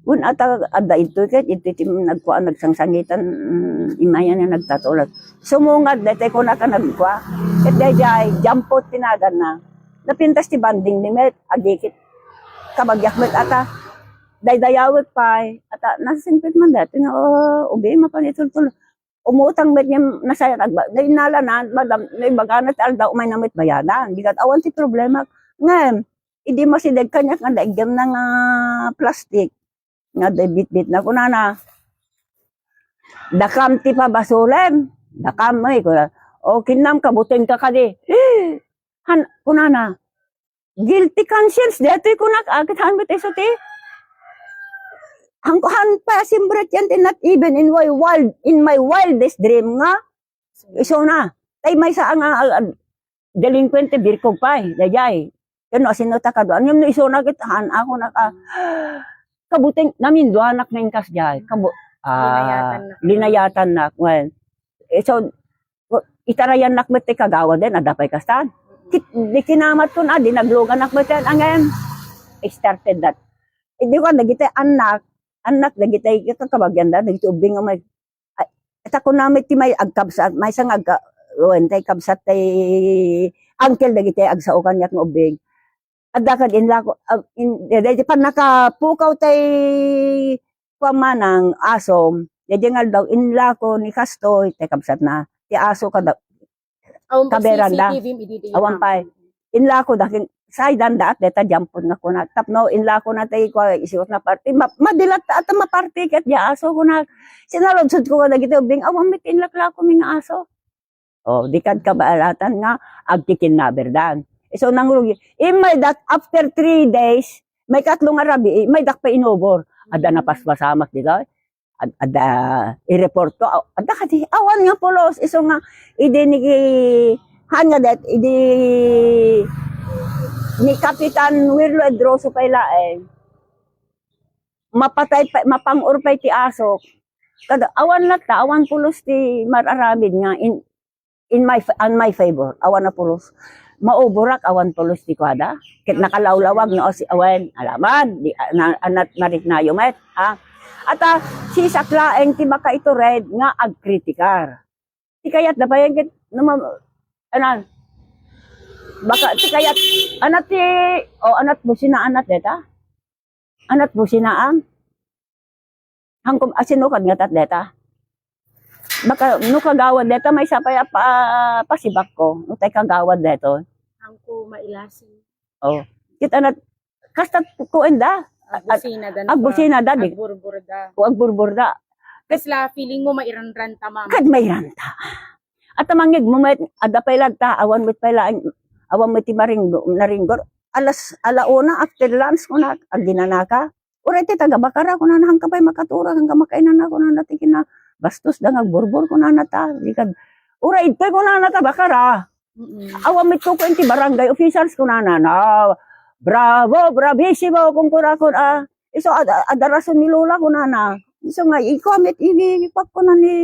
kun ata, adda ito ket, ito ti nagkuan, nagsangsangitan, mm, imayan nga nagtatulag. Sumungad, daytay kunak a nagkua. Ket daydiay, jampot tinaganna. Napintas ti banding ni met, agikit. Kabagyak met ata, daydayawek pay, ata, nasingpit man dati nga, oh, ubi, mapan itultul. Umutang met nga nasayat agba-, no innala na, madam, no ibagana ti aldaw, umay na met bayadan. Di ket awan ti problema. Ngem, idi masideg kaniak nga daigem na nga plastik, nga debitbit na, kunana, "Dakam ti pabasolem, dakam, eh," kuna. "O, kinnam, kabuteng ka kadi." Han, kunana, Guilty conscience daytoy kunak, a, ket han met isu ti. Han, han pa simbret yan ti not even in my wild, in my wildest dream nga isuna. Tay maysa nga, a, a, delinquente, birkog pay, daydiay. Ken no asino ta kaduan, ngem no isuna ket han ako naka, kabuteng, naminduanak nga inkas diay. Kabu-, a, linayatan na. Linayatan na, well. Eh, so, itarayannak met ti kagawad, eh, adda pay kastan. Kit-, di kinamatko, a, di nagluganak met yan, angem. I started that. Idi ko, dagiti annak, annak, dagiti kakabagyan da, dagiti ubbing nga may, ay, ita ko na met ti may agkabsat, maysa nga agka-, wen, tay kabsat, tay uncle, dagiti agsao kaniak nga ubbing. Adda kad inlako, ag-, in-, daydi pannakapukaw tay kuan manang asom, daydi nga aldaw, inlako ni kastoy, tay kabsatna, ti aso kada, awan pay kaberanda. C C T V idi, idi awan pay. Inlako da ken, say dandaat dayta jampot nga kuna. Tapno, inlako na tay kua, isuot na party. Ma-, madilat ta, ata maparty ket di aso kuna. Sinaludsod ko kadagiti ubbing, awan met inlaklako mi nga aso. Oh, di kad kabalatan nga agkikidnapper dan. So, nangrugi. Immay dat, after three days, may katlo nga rabii, immay dak pay inubor. Adda napaspasamak ditoy. Ad-, adda, i-report ko. Aw-, adda kadi, awan nga pulos. Isu nga, idi ni, han nga det, idi ni Kapitan Wirlo Edroso pay laeng. Mapatay pa, mapang-or pay ti asok. Kada, awan latta, awan pulos ti mar-aramid nga in, in my fa-, on my favor, awan a pulos. Mauborak, awan pulos ti kuada. Ket nakalawlawag no asi awan, alaman, di, na, anat mariknayo met, ha? Ata, sisak laeng ti makaitured nga agkritikar. Ti kayat da payen ket, no ma-, anan, baka ti kayat, anat ti, o, anat busina, anat deta? Anat businaan. Hangkom, asin no kad nga tat deta. Baka, no kagawad deta, maysa pay a pa-, pasibak ko. No tay kagawad deto. Hangko mailasi. Oh. Kita na, Kasta ko enda. Agbusina da. Agbusina da, di. Agburbur da. O agburbur da. Kasla feeling mo mairanran ta, ma'am? Kad mairan ta. At mangngeg mo met, adda pay latta, awan met pay la, awan met ti maring-, naringgor. Alas, ala una after lunch kuna, aginanaka. Uray ti taga Bacara, kunana, "Hangka pay makaturag, hangka makainana," kunana, "ti kinabastos da nga agburbur," kunana ta. Di kad, uray, "Toy," kunana ta, "Bacara." Mm-mm. Awan met kukuan ti barangay officials, kunana, na, "Bravo, bravissimo," kunkurakon, ah. Isu, ad-, ad-, adda rason ni Lola, kunana. Isu nga, ikuan met, ibi, ikuan, kuna ni,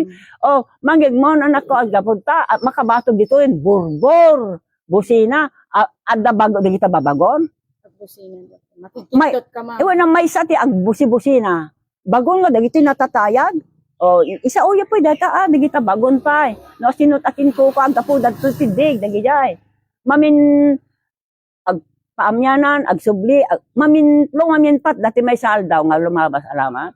Mm. "Oh, mangngeg mo, anakko, agdapod ta, at makabato ditoy, burbur, busina, a-, adda bago, dagita babagon." Busina. May, Matigkiktot ka, ma'am. Iwan ang maysa ti agbusi-busina. Bagon nga dagiti natatayag. O, i-, isauyo pay dayta, ah, dagita bagon pay. No, sinot akin ko, ko, aggapu, dadto ti dig, dagijay. Mamin, agpaamyanan, agsubli, ag-, mamin, no, maminpat, dati maysa aldaw nga lumabas, alamat.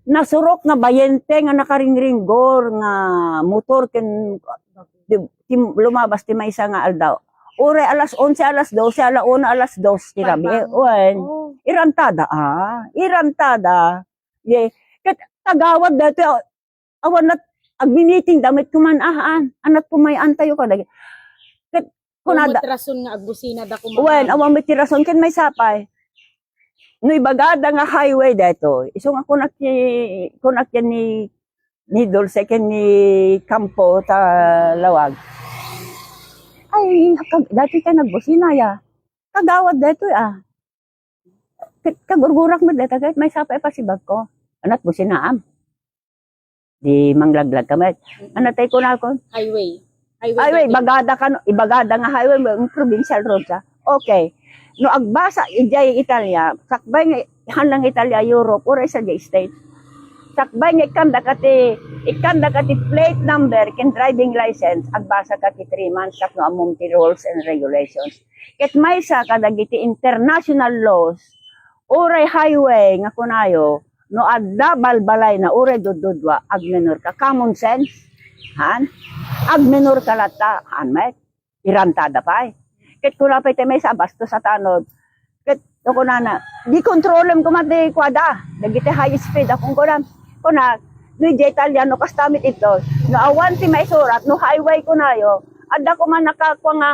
Nasurok nga bayente nga nakaringringgor nga motor ken ti, ti lumabas ti maysa nga aldaw. Uray alas onse, alas dose, ala una, alas dos ti rabii. Pagbangon. Wen, Oh. irantada, ah. Irantada. Ye, ket kagawad dati, ah, awan nat-, agmi-meeting da met kuman, ah, an-, anat pumay-antayo kadagi. Ket kunada. Awan met rason nga agbusina da kuman. Wen, awan met ti rason ken maysa pay. No ibagada nga highway daytoy, isu nga kunak ti, kunak ken ni, ni Dulce ken ni Campo ta lawag. Ay, kag-, dati ka nagbusina ya. Kagawad daytoy, ah. Ka-, kagurgurak met dayta, ket maysa pay pasibagko. Anat businaam. Di manglaglag ka met. Mm-mm. Ano tay kunakon? Highway. Highway Highway, dati. Ibagada ka, no? Ibagada nga highway, ang provincial roads, ah. Okay. No agbasa, ijay Italia, sakbay nga, han lang Italia, Europe, uray sa di state. Sakbay nga ikkanda ka ti, ikkanda ka ti plate number, ken driving license, agbasa ka ti three months, tapno ammom ti rules and regulations. Ket maysa kadagiti international laws, uray highway nga kunayo, no adda balbalayna, uray duddudua, agmenor ka. Common sense, han? Agmenor ka latta, han met? Irantada pay. Ket kuna pay ti maysa, bastos a tanod. Ket no kunana, di kontrolem koma ti kuada, dagiti high speed, a kunkunam. Kuna, no idiay Italiano, kasta met ito, no awan ti maisurat, no highway kunayo, adda koma nakakua nga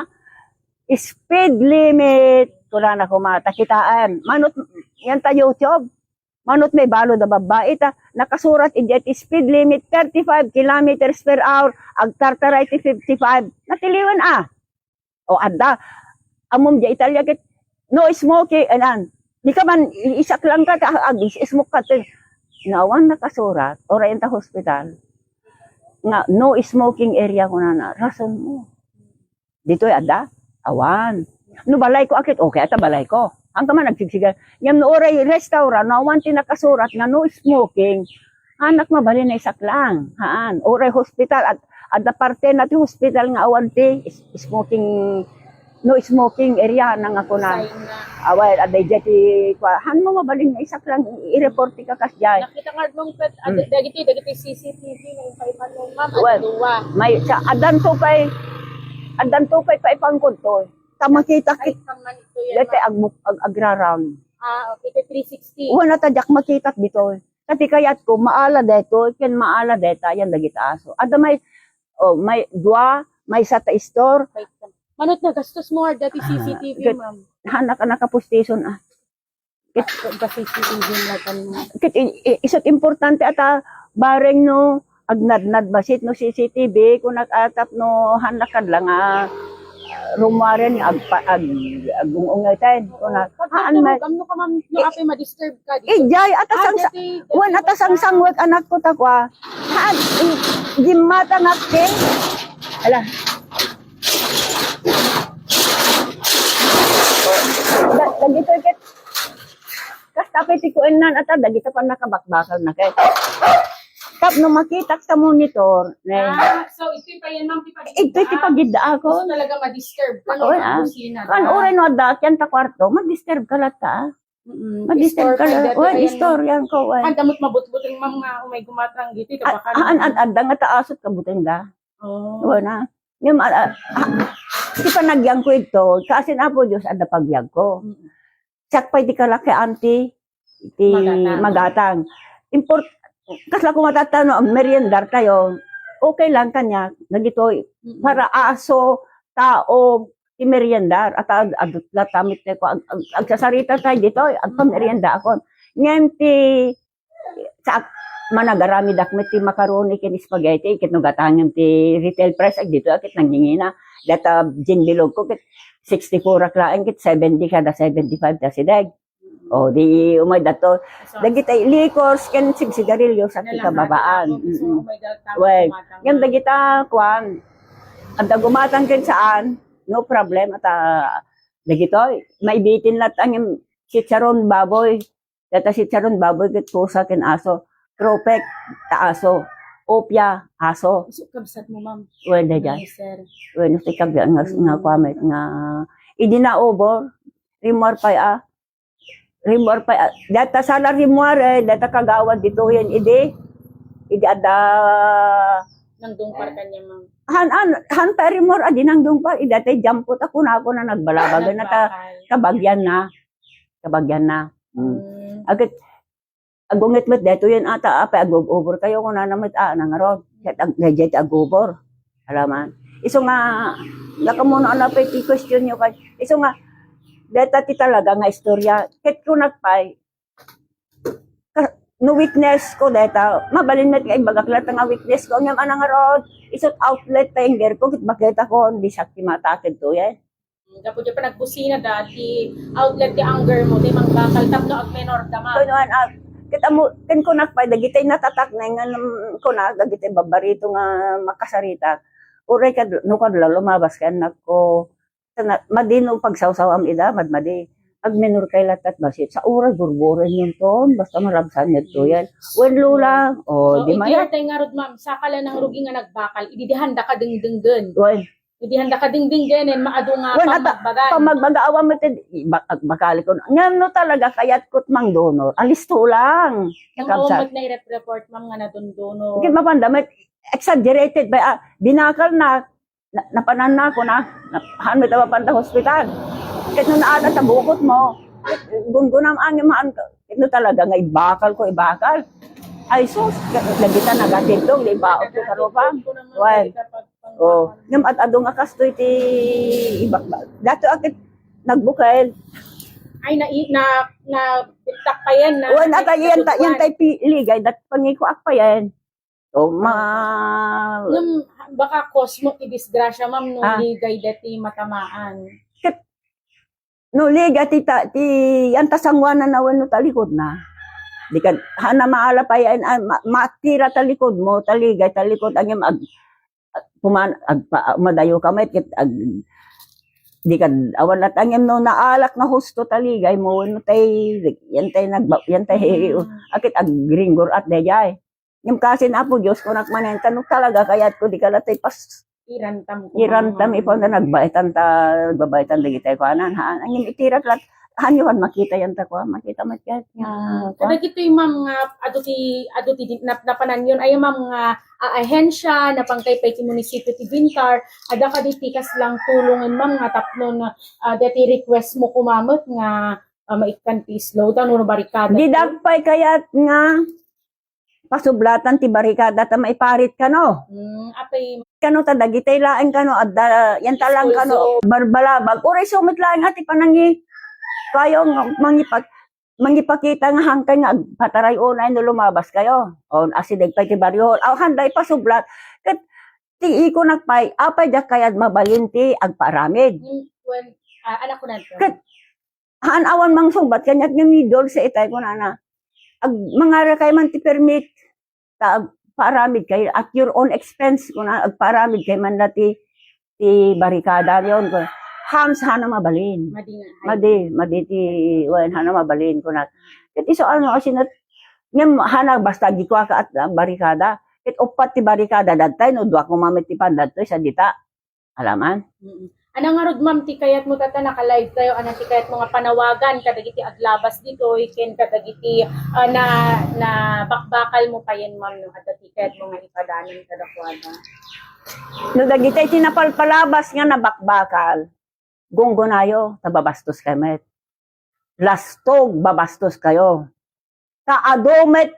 speed limit, kunana koma, ta kitaen. Manut, yan ta YouTube. Manut may balo da babbai ta, nakasurat idiay ti speed limit thirty-five kilometers per hour, agtartaray ti fifty-five. Natiliwan, ah. O, adda. Ammom diay Italia ket, "No smoking," anan. Di ka man, i-, isaklang ka, ta, ag-, smoke ka, te. No awan nakasurat, uray ta hospital. Nga, "No smoking area," kunana. Rason mo. Ditoy adda? Awan. No balayko a ket, okay, ata balayko. Hangka man nagsigsiga. Ngem no uray restaurant, no awan ti nakasurat nga no smoking, hanak mabalin nga isaklang. Haan. Uray hospital, at adda partena ti hospital nga awan ti is-, smoking, no smoking area na nga kunan. Sign na. Awan, adda idiay ti, kua, han mo mabalin nga isaklang, i-, i-report ti kakas diay. Nakita nga nung pet, ad-, Mm. dagiti, dagiti C C T V nga impaymano, ma'am, Well, adda dua. May, sa, addan to kay, addan to kay paipangkod to. Ta makita Ay, kit, pang manito yan, dati ma'am. Ag-, ag-, agrarang. Ah, okay, kay three sixty. Wala ta diak makita dito. Kati kayat ko, maala dito, ken maala deta, yan dagita aso. Adda may, oh, may dua, maysa ta store. Wait lang. Manot na gastos mo, dati Ah, C C T V, gat-, ma'am. Hanak a nakapustison, ah. Ket kasi citizen na kami. Ket i-, i-, isut importante ata, bareng no agnadnad basit no C C T V, kun nag-atap no han nakadla nga, ah, rumwaren nga agpa-, ag-, agung-ungeten. Kun na, Pag haan natulog, ma-, amno ka, ma'am, no, eh, apay ma-disturb ka, di ko. Ijay, ata Ah, sangsa-, dati, dati wan, ata mo sa- sangsangwek anak ko, takwa. Haan, i-, gimmata nga, ken? Ala. Da-, dagitoy ket, kasta pay ti kuennan, ata, dagita pa nakabakbakal na ket. Tapno makitak sa monitor, ne. Ah, so ito'y pa yan, ma'am, ti pagidda. Ito'y ti pagidda ako. Gusto talaga ma-disturb ka, no? Oo, ah. Kusina Kan ka. Oray no adda, yan ta kwarto, ma-disturb ka latta, ah. Mm, Ma-disturb istorya ka dati la-, wen, ayan, istoryan ko, wen. Kan damot mabutbuteng, ma'am, nga umay gumatrang dito, ito Ah, baka ah, an-, naman. An-, adda nga taasot kabuteng da. Oh. Wen, ah. Ngem, ah, ah, ah, ti panagyang ko ito, kasi na po Diyos, adda pagyag ko. Mm. siak pay ti kalakian ti, ti magatang. Magatang. Import-, kasla ko matata no, agmeriendar tayo, okay lang kanya, dagitoy, Mm-mm. Para aso, tao, ti meriendar, at ad-, adut la tamit ko, ag-, ag-, agsasarita tayo ditoy, agpamerienda akon. Ngem ti, sa, managaramidak met ti macaroni ken spaghetti, ket no gatangem ti retail price, ag ditoy, ket nangingina, data ginbilog ko, ket sixty-four ak laeng, ket seventy kada seventy-five ta sideg. O, di umay dato. So, dagiti liquors ken sigsigarilyo sa iti kababaan. Well, ngem dagita, kuan, adda gumatang ken saan, no problem. At, ah, dagitoy, maibitin latta ngem chicharon baboy. Data chicharon baboy ket pusa ken aso. Tropek, ta aso. Opia, aso. Isu kabsat mo, ma'am. Well, daydiay. Sir. Well, no, ti kabian nga, nga kuan met nga, idi naubor, rimmuar pay a, rimmuar pay a, data sala rimmuar, eh, data kagawad ditoyen idi, idi adda nangdungpar kanya, ma'am. Han, han, han pay rimmuar, adi nangdungpar, idi data jampot a kuna, kuna nagbalabag na ta, kabagian na. Kabagian na. Mm. Agit, agunget met daytoyen ata, apay agub-ubor kayo, kunana met, ah, nangarod. Ket ag-, daydiay ti agubor. Alaman. Isu nga, nakamuno na pay ti question nyo kay, isu nga, dayta ti talaga nga istorya. Ket kunak pay, ka-, no weakness ko dayta, mabalin met nga ibagak latta nga weakness ko. Ngem a nangarod, isut outlet pay inger ko, ket bakit ako, di siak ti mataked to, eh. Gapu diay panagbusina da ti outlet ti anger mo, ti mangbakal tapno agmenor da, ma'am. Kunoan, ah, ket ammo, ken kunak pay, dagiti natatak na nga, mm, kunak, dagiti babbarito nga makasarita. Uray kad, no kad la lumabas kay annak ko, sana, madi no pagsawsawam ida, madmadi. Agmenor kay latta bassit. Sa uray gurguren yun ton, basta marabsan yun to yan. Wen, Lola, o, di mayat. Iti atay ngarud, ma'am, saka la nang rugi nga nagbakal, idi di handa ka dengdenggen. Wen. Idi handa ka dingdinggen, maadu nga pamagbagan. Pamagbaga, awan met ti, bak-, bakali ko. Ngem no talaga kayat ko ti mangdonor, alisto lang. Nang awan met nairep-report, ma'am, nga nadondonor. Ket mapanda met, exaggerated ba, ah, binakal na, na, napanan na ako na, na, haan met a mapanda hospital. Ket no naada ta bukot mo, gungunam angin maan ka. Ket no talaga nga ibakal ko, ibakal. Ay, sus, dagita nagatindog, ibaot ko karupam. Wen. Oh, ngem ad-adu nga kastoy ti ibakbak. Dato a ket nagbukel. Ay, na, na, na, bittak pa yan, na, oh, nata, yan ta, yan tay pi-, ligay, dat pangikuak pa yan. Oh, ma- Ngem, baka cause mo ti disgrasya, ma'am, no, ah, ligay dati matamaan. Ket, no, liga ti ta-, ti, yan ta sanguanan na wenno talikod na. Di ka, hana maala pa yan, ah, ma-, matira talikod mo, taligay, talikod, angem ag-, ag-, puman-, agpa-, madayo ka met, ket ag-, di ka, awan at angem no, naalak na husto taligay mo, wenno tay, yan tay nagba-, yan tay, mm, akit agringgor at dayjay. Ngem kasin, Apo Dios, kunak manen, ta no talaga kayat ko, di ka latay pas-, irantam ko, irantam, ipaw na nagbaitan ta, nagbabaitan dagiti kuanan, ha? Ngem itirak lat-, han yo kan makita yan ta kua, makita met ket nga, ah, kua. Kadagitoy, ma'am, nga adu ti, adu ti nap-, napanan yon, ay, ma'am, nga, ah, ahensya, napangkay pay ti munisipyo ti Bintar, adda kaditi kaslang tulongen, ma'am, nga tapno na, ah, dati request mo kumamet nga, ah, maikkan ti slow down, no barikada. Didak pay kayat nga pasublatan ti barikada ta maiparit kano. Mm, apay. Kano ta dagitay laeng kano, adda, yan ta lang kano, barbalabag. Uray sumit laeng a ti panangi-, kayo nga mangipak-, mangipakita nga hangkay nga agpataray unay no lumabas kayo. O, asideg pay ti barrio hall. Aw, handa ipasublat. Ket ti iko nagpay, apay diak kayat mabalin ti agpaaramid. Mm, well, ah, anak ko na ito. Ket haan awan mangsungbat kaniak nga ni Dulce itay kunana. Ag-, mangarakay man ti permit, ta agpaaramid kay at your own expense, kuna, agpaaramid kay man na ti, ti barikada yon, kuna. Hams, hana mabalin. Madi nga, hay. Madi, madi ti, wen, hana mabalin, kuna. Ket isu ano, asin at, ngem, hana basta agikua ka at, ah, barikada. Ket uppat ti barikada, dagtay, no, dua ko mamit ti pan, dagtoy, sa dita. Alaman? Mm. Ana ngarud, ma'am, ti kayat mo, tata, naka-live tayo, ana ti kayat mo nga panawagan kadagiti aglabas ditoy, ken kadagiti, ah, na, nabakbakal mo payen, ma'am, no? Adda ti kayat mo nga ipadanon kadakuada? No, dagiti ti napalpalabas nga nabakbakal, gunggunayo, ta babastos kay met. lastog, babastos kayo. Ta adu met,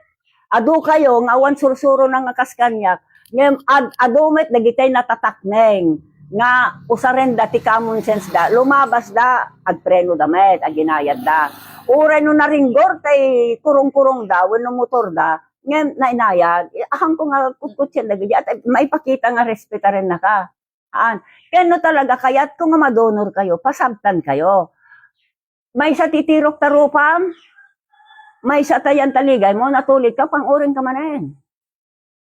adu kayo nga awan sursuro na nga kas kaniak, ngem ad-, adu met dagitay natatakneng nga usarenda ti common sense da, lumabas da, agpreno da met, aginayad da. Uray no naringgor tay kurong-kurong da, wenno motor da, ngem nainayad, eh, ahanko nga kutkutsian dagiti, at maipakita nga respetaren naka. Aan. Ken no talaga kayatko nga madonor kayo, pasabtan kayo. Maysa ti tirok ta rupam, maysa ta yan taligay mo, natulid ka, pang-uring ka manen.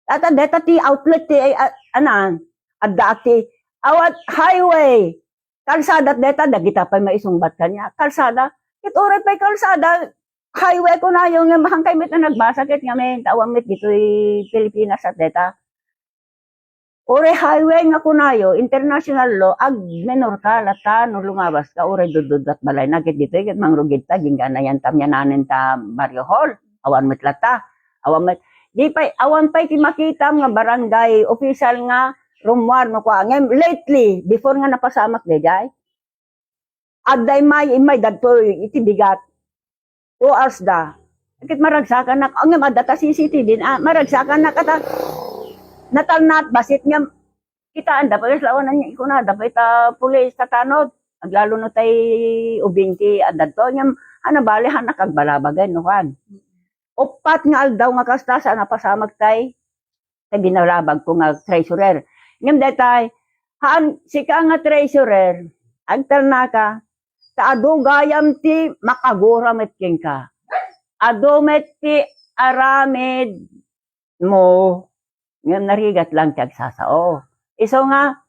At deta ti outlet ti, ay, a-, anan, adda ti, awat highway, kalsada deta, dagita pay maisungbat kanya, kalsada, ket uray pay kalsada, highway kunayo, nga mahangkay met na nagbasa, ket ngamin, ta awan met ditoy Pilipinas at deta. Uray highway nga kunayo, international law, agmenor ka, latta, no lumabas ka, uray duddudat balay na, ket ditoy, ket mangrugid ta, gingganayan tam yananen ta Barrio Hall, awan met latta, awan met, di pay, awan pay ti makitam nga barangay official nga rummuar no kua. Ngem lately, before nga napasamak daydiay, adda immay, immay dadtoy iti bigat. Two hours da. Ket maragsakanak, ngem adda ta C C T V, ah, maragsakanak ata natalnat basit ngem kitaanda pay, lawanan niya, ikunada pay ta pulis, ta tanod. Aglalo no tay ubing ti addadto, ngem, ano, bale, hanak agbalabagay, no, kan. Uppat nga aldaw nga kasta, sa napasamak tay, ta binalabag ko nga treasurer. Ngem detay, haan, sika nga treasurer, agtalnaka, ta adu gayam ti makagura met kenka. Adu met ti aramid mo, ngem narigat lang ti agsasao. Isu nga,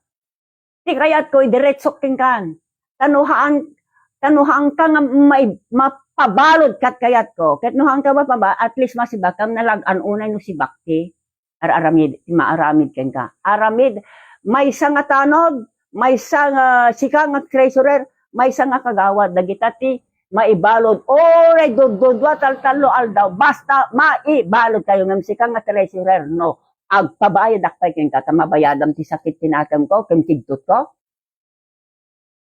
ti kayatko, idiretsok kenkan. Ta no haan, ta no haanka nga mai-, mapabalud ket kayatko. Ket no haanka mapaba-, at least masibakam, nalag-an unay no sibak ti ar-aramid, ti maaramid kenka. Aramid, maysa nga tanod, maysa nga, sika nga treasurer, maysa nga kagawad, dagita ti maibalud. Oray, dududua, taltallo aldaw, basta maibalud kayo. Ngem sika nga treasurer, no, agpabayadak pay kenka, ta mabayadam ti sakit ti nakemko, ken kidtotko.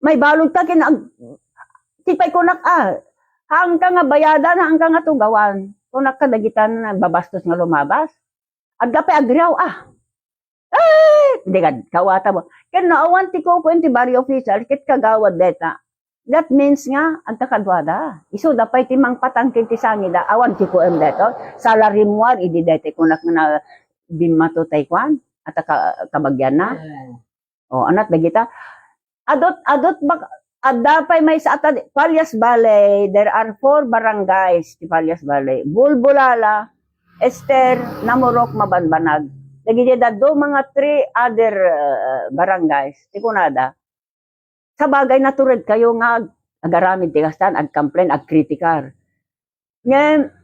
Maibalud ka ken ag-, ti pay kunak, ah, haanka nga bayadan, haanka nga tugawan. Kunak kadagita nga babastos nga lumabas. Adda pay agriaw, ah. Eh, di ka, kawata mo. Ken no awan ti kukuem ti barrio official, ket kagawad deta. That means nga, agkakaduada. Isuda pay ti mangpatangkil ti sangida, awan ti kuem deto. Salary mo, idi deti kunak nga bimmato tay kuan, ata ka-, kabagianna. Mm. O, anat dagita. Adut, adut bak-, adda pay maysa ata di-, Palias Valley, there are four barangays ti Palias Valley. Bulbulala, Ester, Namorok, Mabanbanag. Dagiti daduma nga three other, uh, barangays ti kunada. Sabagay, natured kayo nga ag-, agaramid ti kastan, agcomplain, agkritikar. Ngem,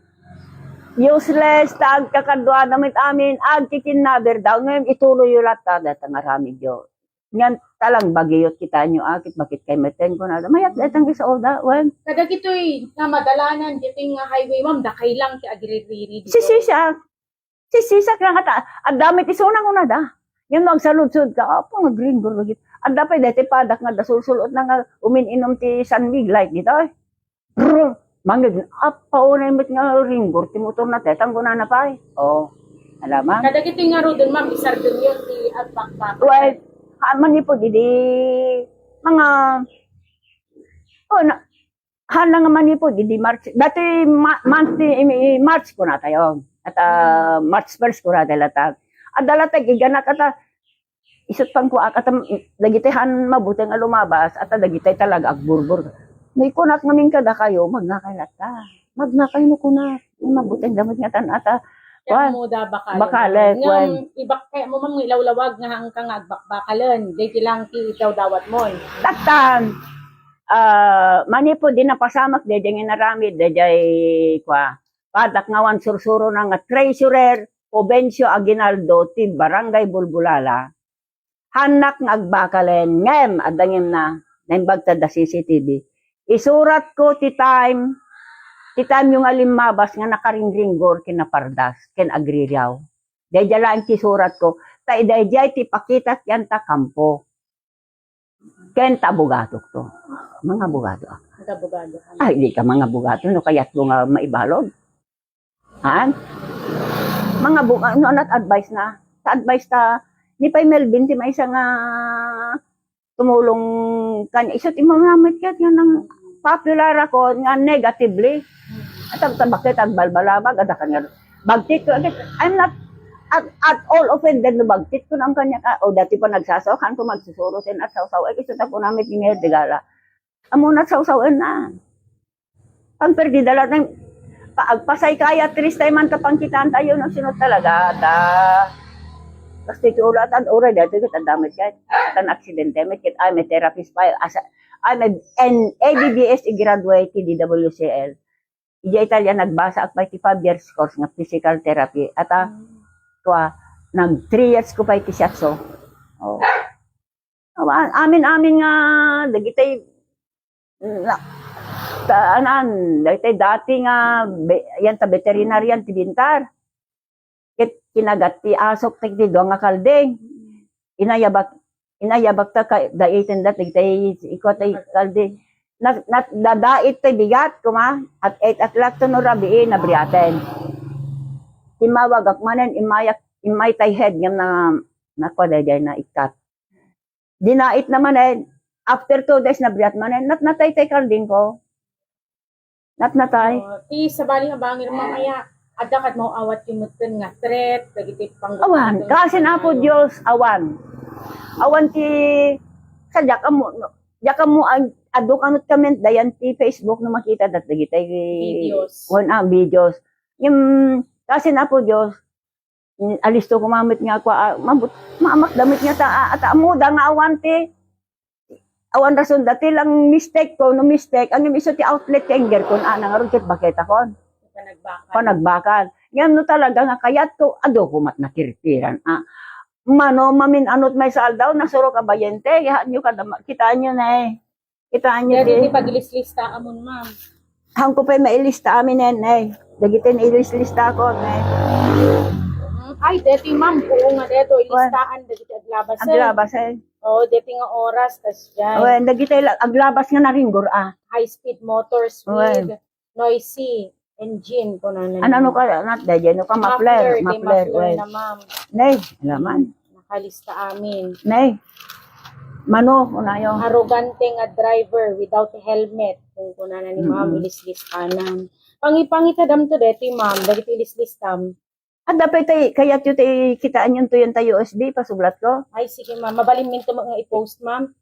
useless ta agkakaduada met amin, agkikinnaber daw, ngem ituloyyo latta dayta nga aramidyo. Ngem, talang bagiyot kitaenyo, ah, ket bakit kay meten, kunada, mayat dayta nga isaoda, wen. Kadagitoy nga madalanan, ditoy nga highway, ma'am, dakay lang ti agririri dito. Sisisak. Sisisak lang ata, adda met isuna, kunada. Ngem no agsaludsod ka, apo, nagringgor lagi. Adda pay daytoy padak nga adda sulsul-otna nga umin-inom ti San Mig Light ditoy. Brr! Mangeg, appa, unay met nga ringgor ti motor na, tetang kunana pay. Oh, alamang. Kadagitoy ngaruden, ma'am, isardengyo ti agbakbak. Well, ha, manipud idi, mga, oh, na, haan nga manipud idi March. Dati ma-, month ti, i-, i-, March kunatayo. At, ah, March first kunatayo latta. Adda latta, iganak ata, isut pang kuak, ata, dagiti haan mabuteng a lumabas, ata dagiti talaga agburbor. Naikunat ngamin kadakayo, magnakay latta. Magnakay no kunak. Mabuteng damit nga tan ata. Kuan, bakalen. Ngem, kuan. Ibak kay mo, ma'am, ilawlawag nga haanka nga agbakbakalen. Daydi lang ti idawdawat mo. Tattan, ah, manipud idi napasamak, daydi nga inaramid, daydi, kua, padak nga awan sursurona nga treasurer, Provencio Aguinaldo ti Barangay Bulbulala, haannak nga agbakalen, ngem adda ngem na, naimbag ta adda C C T V. Isuratko ti time, ti timeyo nga limmabas nga nakaringringgor ken napardas, ken agririaw. Daydiay laeng ti isuratko, ta daydiay ti ipakitak yan ta kampo. Ken ta abogado to. Mga abogado. Abogado. Ay, di ka mga abogado, no kayat ko nga maibalog. Han? Mga bu-, no, not advice na. Ta advice ta, ni pay Melvin, ti maysa nga tumulong kan, isu ti mamamit ket nga nang popular ako nga negatively. At ang tabak ket agbalbalabag, ada kanya, bagtit ko, agit, I'm not at, at all offended no bagtit ko nang kanya ka, o dati pa nagsasaw, kan ko magsusuro, sen at sawsaw, ay, isu ta po namit ni Mayor de Gala. Amo na sawsawen na. Pang perdida lang ng pa-, agpasay kaya, triste man kapangkitaan tayo ng sunod talaga. Ta, basta iti ulo at ang uray, dati kita damit ka. At ang aksidente, may kit, ay, may therapist pa. Asa, ay, may N-, A B B S graduate, T D W C L. Ija Italia, nagbasa ak pa iti five years course nga physical therapy. At, ah, tua, nag three years ko pa iti shiatsu. Oh. Awan, amin-amin nga dagitay na, ta-, anan, dagitay dati nga be-, yan ta veterinarian ti bintar. Ket kinagat ti asok ti, ti dua nga kalding. Inayabak, inayabak ta ka, daitan da, dagitay ikuan tay kalding. Na, na, dadait tay bigat, kuma, at eight o'clock to no rabii, nabriaten. Timawag ak manen, imayak, imay tay head, ngem na, na, kua, daydiay na ikat. Dinait na manen. After two days, nabriat manen. Natnatay tay kalding ko. Natnatay. Oh, ti sabali nga bangir, ma'am, aya, adda kad maawat ti metten nga threat, dagiti panggapuan. Awan. Kasin Apo Dios, awan. Awan ti, sa diak ammo, no, diak ammo ag-, adu kanut comment dayan ti Facebook no makita dat dagiti videos. Wen, ah, videos. Yung, kasin Apo Dios, Mm, alisto ko mamit nga kua, ah, mabut-, maamak damit nga ta, ah, ta, amuda nga awan ti, awan rason dati lang mistake ko, no mistake, ang iso ti outlet ti anger ko, na, nangarud ket baketa kon. Panagbakal. Panagbakal. Ngem no talaga nga kayat ko, adu ko mat nakirpiran, ah. Mano, mamin anot may saldaw, nasuro ka bayente, yahan nyo kada ma-, kitaan nyo na eh. Kitaan nyo. Dagiti ti pagilislista amon, ma'am. Hanko pay mailista amin, eh, nay. Dagiti nailislista ko, nay. Mm, ay, deti, ma'am, oo nga, deto, ilistahan, dagiti aglabas, eh. Aglabas, eh. Oo, deti nga oras, tas dyan. Awen, dagiti la-, aglabas nga naringgor, ah. High speed motors with noisy engine, kunana. Ano, ano ka, not dyan, no ka, muffler, muffler, muffler, muffler well na, ma'am. Nay, alaman. Nakalista amin. Nay, mano, kunayo. Arrogante nga driver without helmet, kung kunana ni ma'am, mm-mm, ilislistanan. Pangi-, pangitadam to deti, ma'am, dagiti ilislistam. Adda pay tay, kayat yo tay, kitaan yo to yan tayo U S B, pasublat ko. Ay, sige, ma'am. Mabalin min to nga i-post, ma'am.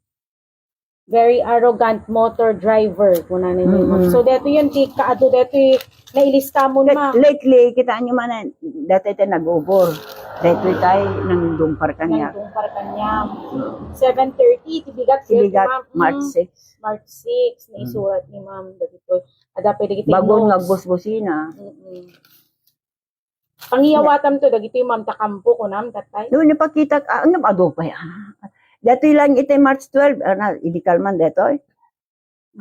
Very arrogant motor driver, kuna ninyo, ma'am. Mm-mm. So, deto yun, ti kaado, deto yung nailista mo, ma'am. Lately, kitaan nyo man, dati tayo nag-ubor. Dati tayo nang dumpar kanya. Nang dumpar kanya. Mm. Seven thirty, ti bigat, ti bigat, ma'am. March six. March six, naisurat ni ma'am. Dagito. Ada pwede kita bago nga busbusina. Mm-mm. Pangiyawatam to, dagitoy, ma'am, ta kampo, kunam, tatay? No, napakitak, ah, ano, adu pay, ah. Datoy lang iti March twelve, ah, na, idikal man datoy.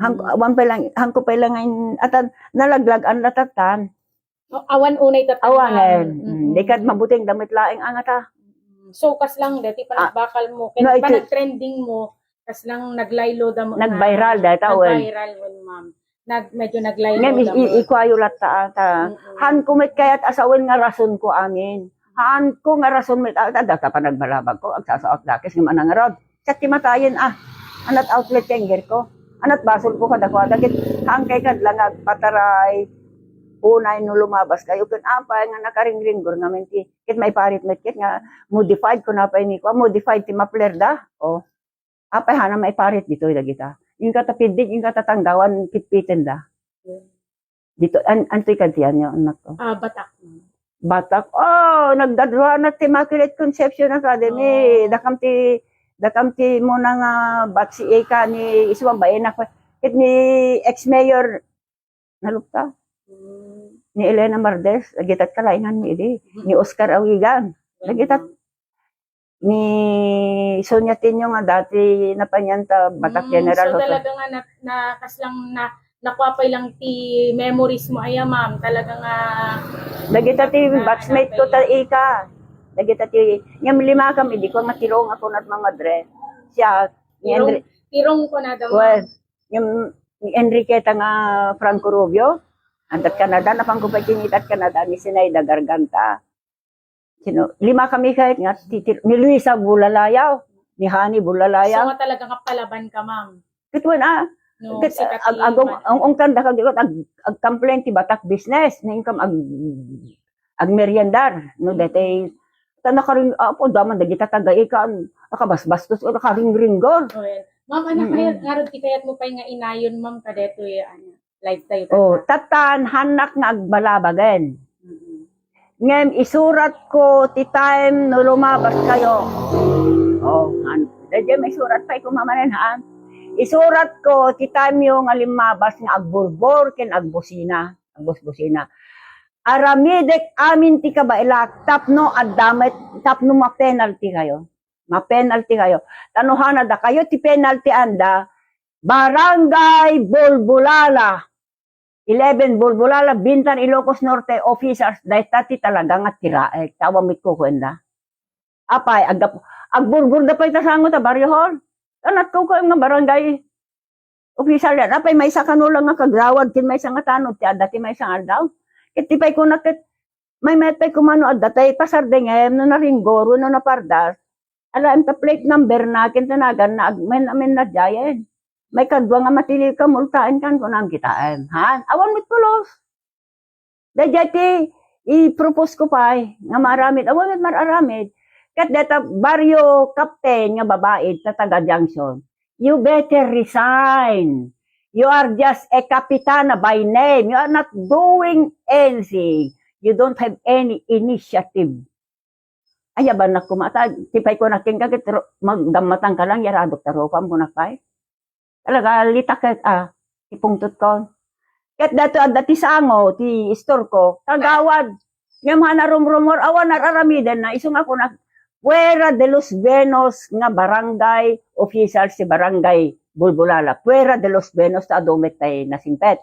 Hang-, awan pay lang, hangko pay lang ngayon, atan, nalaglag, ang latatan. Oh, awan unay tatan, awan, ma'am. Mm, mm. Di kad mabuting damit laeng angata. So, kas lang, dati panagbakal mo, kaya no, iti panag-trending mo, kas lang naglaylo da mo na, nag-viral data, wen. Nag-viral, wen, ma'am. Nag-, medyo naglaylo da mo. Ngem, i-, i-, ikuayo latta, ah, ta. Mm-mm. Han ko met kayat asawen nga rason ko amin. Han ko nga rason met, ah, ta, data panagbalabag ko, agsasaot dakes, nga manangarod. Sa ti matayen, ah, anat outlet ka, ingger ko. Anat basol ko, kada ko, dagit, han kay kad lang agpataray, unay no lumabas kayo, ken apay nga nakaringringgor nga menti, ket maiparit met, ket nga modified ko na pa ini ko, modified ti muffler da, oh. Apay hana maiparit ditoy dagita. Inka ta pidding, inka ta tanggawan, pitpitenda. Dito, an-, antoy kantian nyo, anak ko? Ah, Batak, ma'am. Batak. Oh, naggraduar na ti Immaculate Conception Academy. Oh. Dakam ti, dakam ti muna nga batch ika ni Isuan Baena. Ket ni ex-mayor Nalukta. Mm. Ni Elena Mardes, nagitat kalaingan mi idi. Mm. Ni Oscar Awigan, nagitat. Mm. Ni Sonia Tinio nga dati napanyan ta Batak General Hotel. Mm, so talaga nga na, na, kas lang na, nakuapay lang ti memories mo, aya, ma'am. Talaga nga dagita ti batchmate ko ta ika. Dagita ti, ngem lima kami, di ko matirong ako nat mamadre. Siya, Ni Andre-, Tirong ko na daw. Well, yung ni Enriqueta nga Franco Rubio, adda Canada, napan ko pay kinita Canada ni Zenaida Garganta. Sino? Lima kami kahit nga, titir-, ni Luisa Bulalayaw, ni Honey Bulalayaw. So, nga talaga nga palaban ka, ma'am? Ket wen, ah. No, ket, sikat ag-, ti agong, man. Ang, ang tanda ka, di ko, ag-, ag-complain ti batak business, na income ag-, agmeriendar, no, Mm. dete, ta nakaring-, apo, daman dagita taga ikan, nakabasbastos, o nakaringringgor. Oh, yeah. Ma'am, anak, Mm-mm. Kayat, ngarud ti kayat mo pay nga inayon, ma'am, kadetoy, ano, live tayo, Oh, tata. Tatan, hannak nga agbalabagen. Mm-mm. Ngem isurat ko ti time no lumabas kayo. Oh, han. Daydiay maisurat pay ko mamanen, ha? Isurat ko ti time yo nga limmabas nga agburbor ken agbusina, agbusbusina. Aramidek amin ti kabaelak tapno adda met, tapno ma-penalty kayo. Ma-penalty kayo. Ta no hanada kayo ti penalty anda, Barangay Bulbulala. Eleven, Bulbulala, Bintan, Ilocos Norte officers, dayta ti talaga nga tiraek. Awan met kukuenda. Apay, agap-, agburburda pay ta sango ta Barrio Hall. Anat kukuem nga barangay official yan. Apay, maysa kano lang nga kagawad, ken maysa nga tanod, ti adda ti maysa nga aldaw. Ket ti pay kunak ket, maymayat pay kumano adda, tay pasardengem, no naringgor, no napardas. Alaem ta plate number na, ken tanagan na, agmen, amen na diayen. May kadua nga matiliw ka, multaen kan, kunam kitaem. Ha? Awan met pulos. Daydiay ti i-propose ko pay nga maaramid. Awan met maaramid. Ket deta barrio captain nga babai ta taga Junction, you better resign. You are just a kapitana by name. You are not doing anything. You don't have any initiative. Ay, abannak koma, ta, ti pay kunak kenka, ket ro-, magdammatang ka lang, yaradok ta rupam, kunak pay. Talaga, litak ket, ah, ti pungtot ko. Ket dato adda ti sango, ti istor ko, kagawad. Ngem hana rumrumor, awan ar-aramiden na, isu nga kunak, fuera de los buenos nga barangay officials ti barangay Bulbulala. Fuera de los buenos ta adu met tay nasingpet.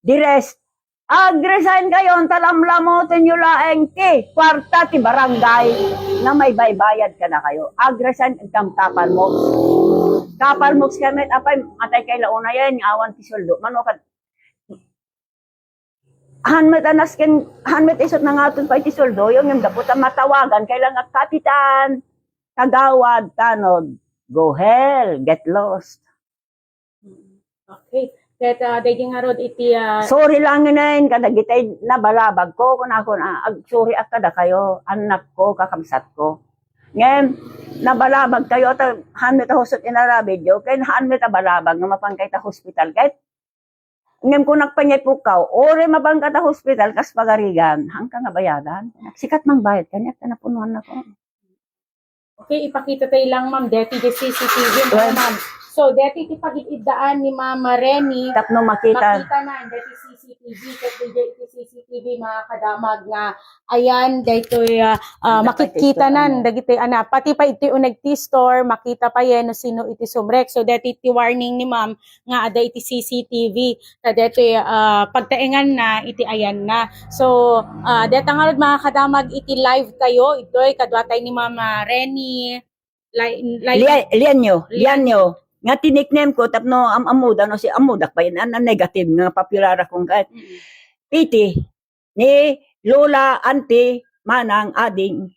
Di rest, ag-resign kayo, ta lamlamoten yo laeng ti kuarta ti barangay nga maibaybayad kadakayo. Ag-resign, agkam kapalmoks. Kapalmoks kay met, apay, matay kay la unayen, nga awan ti sueldo. Mano kad-, han met a nasken, han met isut nangaton pay ti sueldo, yun, yung dapat ang matawagan, kailangan kapitan, kagawad, tanod, go hell, get lost. Mm. Okay. Ket, ah, daydi ngarud iti, ah, Sorry lang inen, kadagitay nabalabag ko, kun akon, ah, ag-, sorry ak kadakayo, annak ko, kakabsat ko. Ngem, nabalabag kayo, ta, han met a husot inaramid yo, ken han met a balabag nga mapan kay ta hospital, ket, ngem, kunak pay nga ipukaw, ore mapan ka ta hospital, kas pagarigan, han ka nga bayadan. Sikat mang bayad, kaniak ta napunuan na ko. Okay, ipakita tayo lang, ma'am, deti di C C T V, Well, ma'am. So, deti ti pagid-iddaan ni Ma'am Reni. Tapno makita. Makita na, deti C C T V, ket deti C C T V, mga kadamag nga, ayan, daytoy, ah, ah, Makita makikita ito, nan, ano. Dagiti, ana, pati pa iti uneg ti store, makita pa yan, no sino iti sumrek. So, deti ti warning ni ma'am, nga adda iti C C T V. Ta detoy, ah, pagtaengan na iti ayan na. So, ah, deta ngarud, mga kadamag, iti live tayo, itoy, kadua tayo ni Mama Reni, Lai-, Lai-, Lia-, Lianyo, Lian- Lianyo. Nga ti nickname ko, tapno am-, ammoda, no, si ammodak pa yan, an, an negative nga popular akong kat. Mm. Piti, ni Lola, Auntie, Manang, Ading,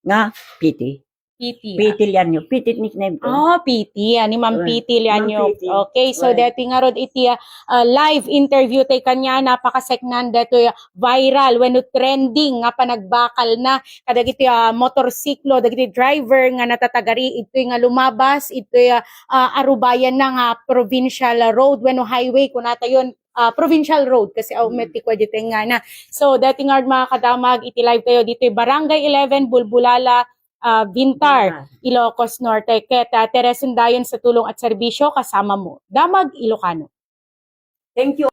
nga Piti. Piti, ah. Piti Lianyo. Piti nickname ko. Oh, Piti. Ani, Ma'am Piti Lianyo. Ma'am Piti. Okay, so deti ngarud iti, ah, ah, live interview tay kaniana, napakaseknan detoy, ah, viral wenno trending nga panagbakal na kadagiti, ah, motorsiklo, dagiti driver nga natatagari, itoy nga lumabas, itoy, ah, ah, arubayan na nga provincial road wenno highway, kunatayon, ah, provincial road kasi aw met ti kua ditoy nga na. So, deti ngarud, mga kadamag, iti live tayo ditoy Barangay eleven, Bulbulala, ah, Vintar, Ilocos Norte. Ket, ah, Teres Sundayon sa tulong at serbisyo kasama mo. Damag Ilocano. Thank you.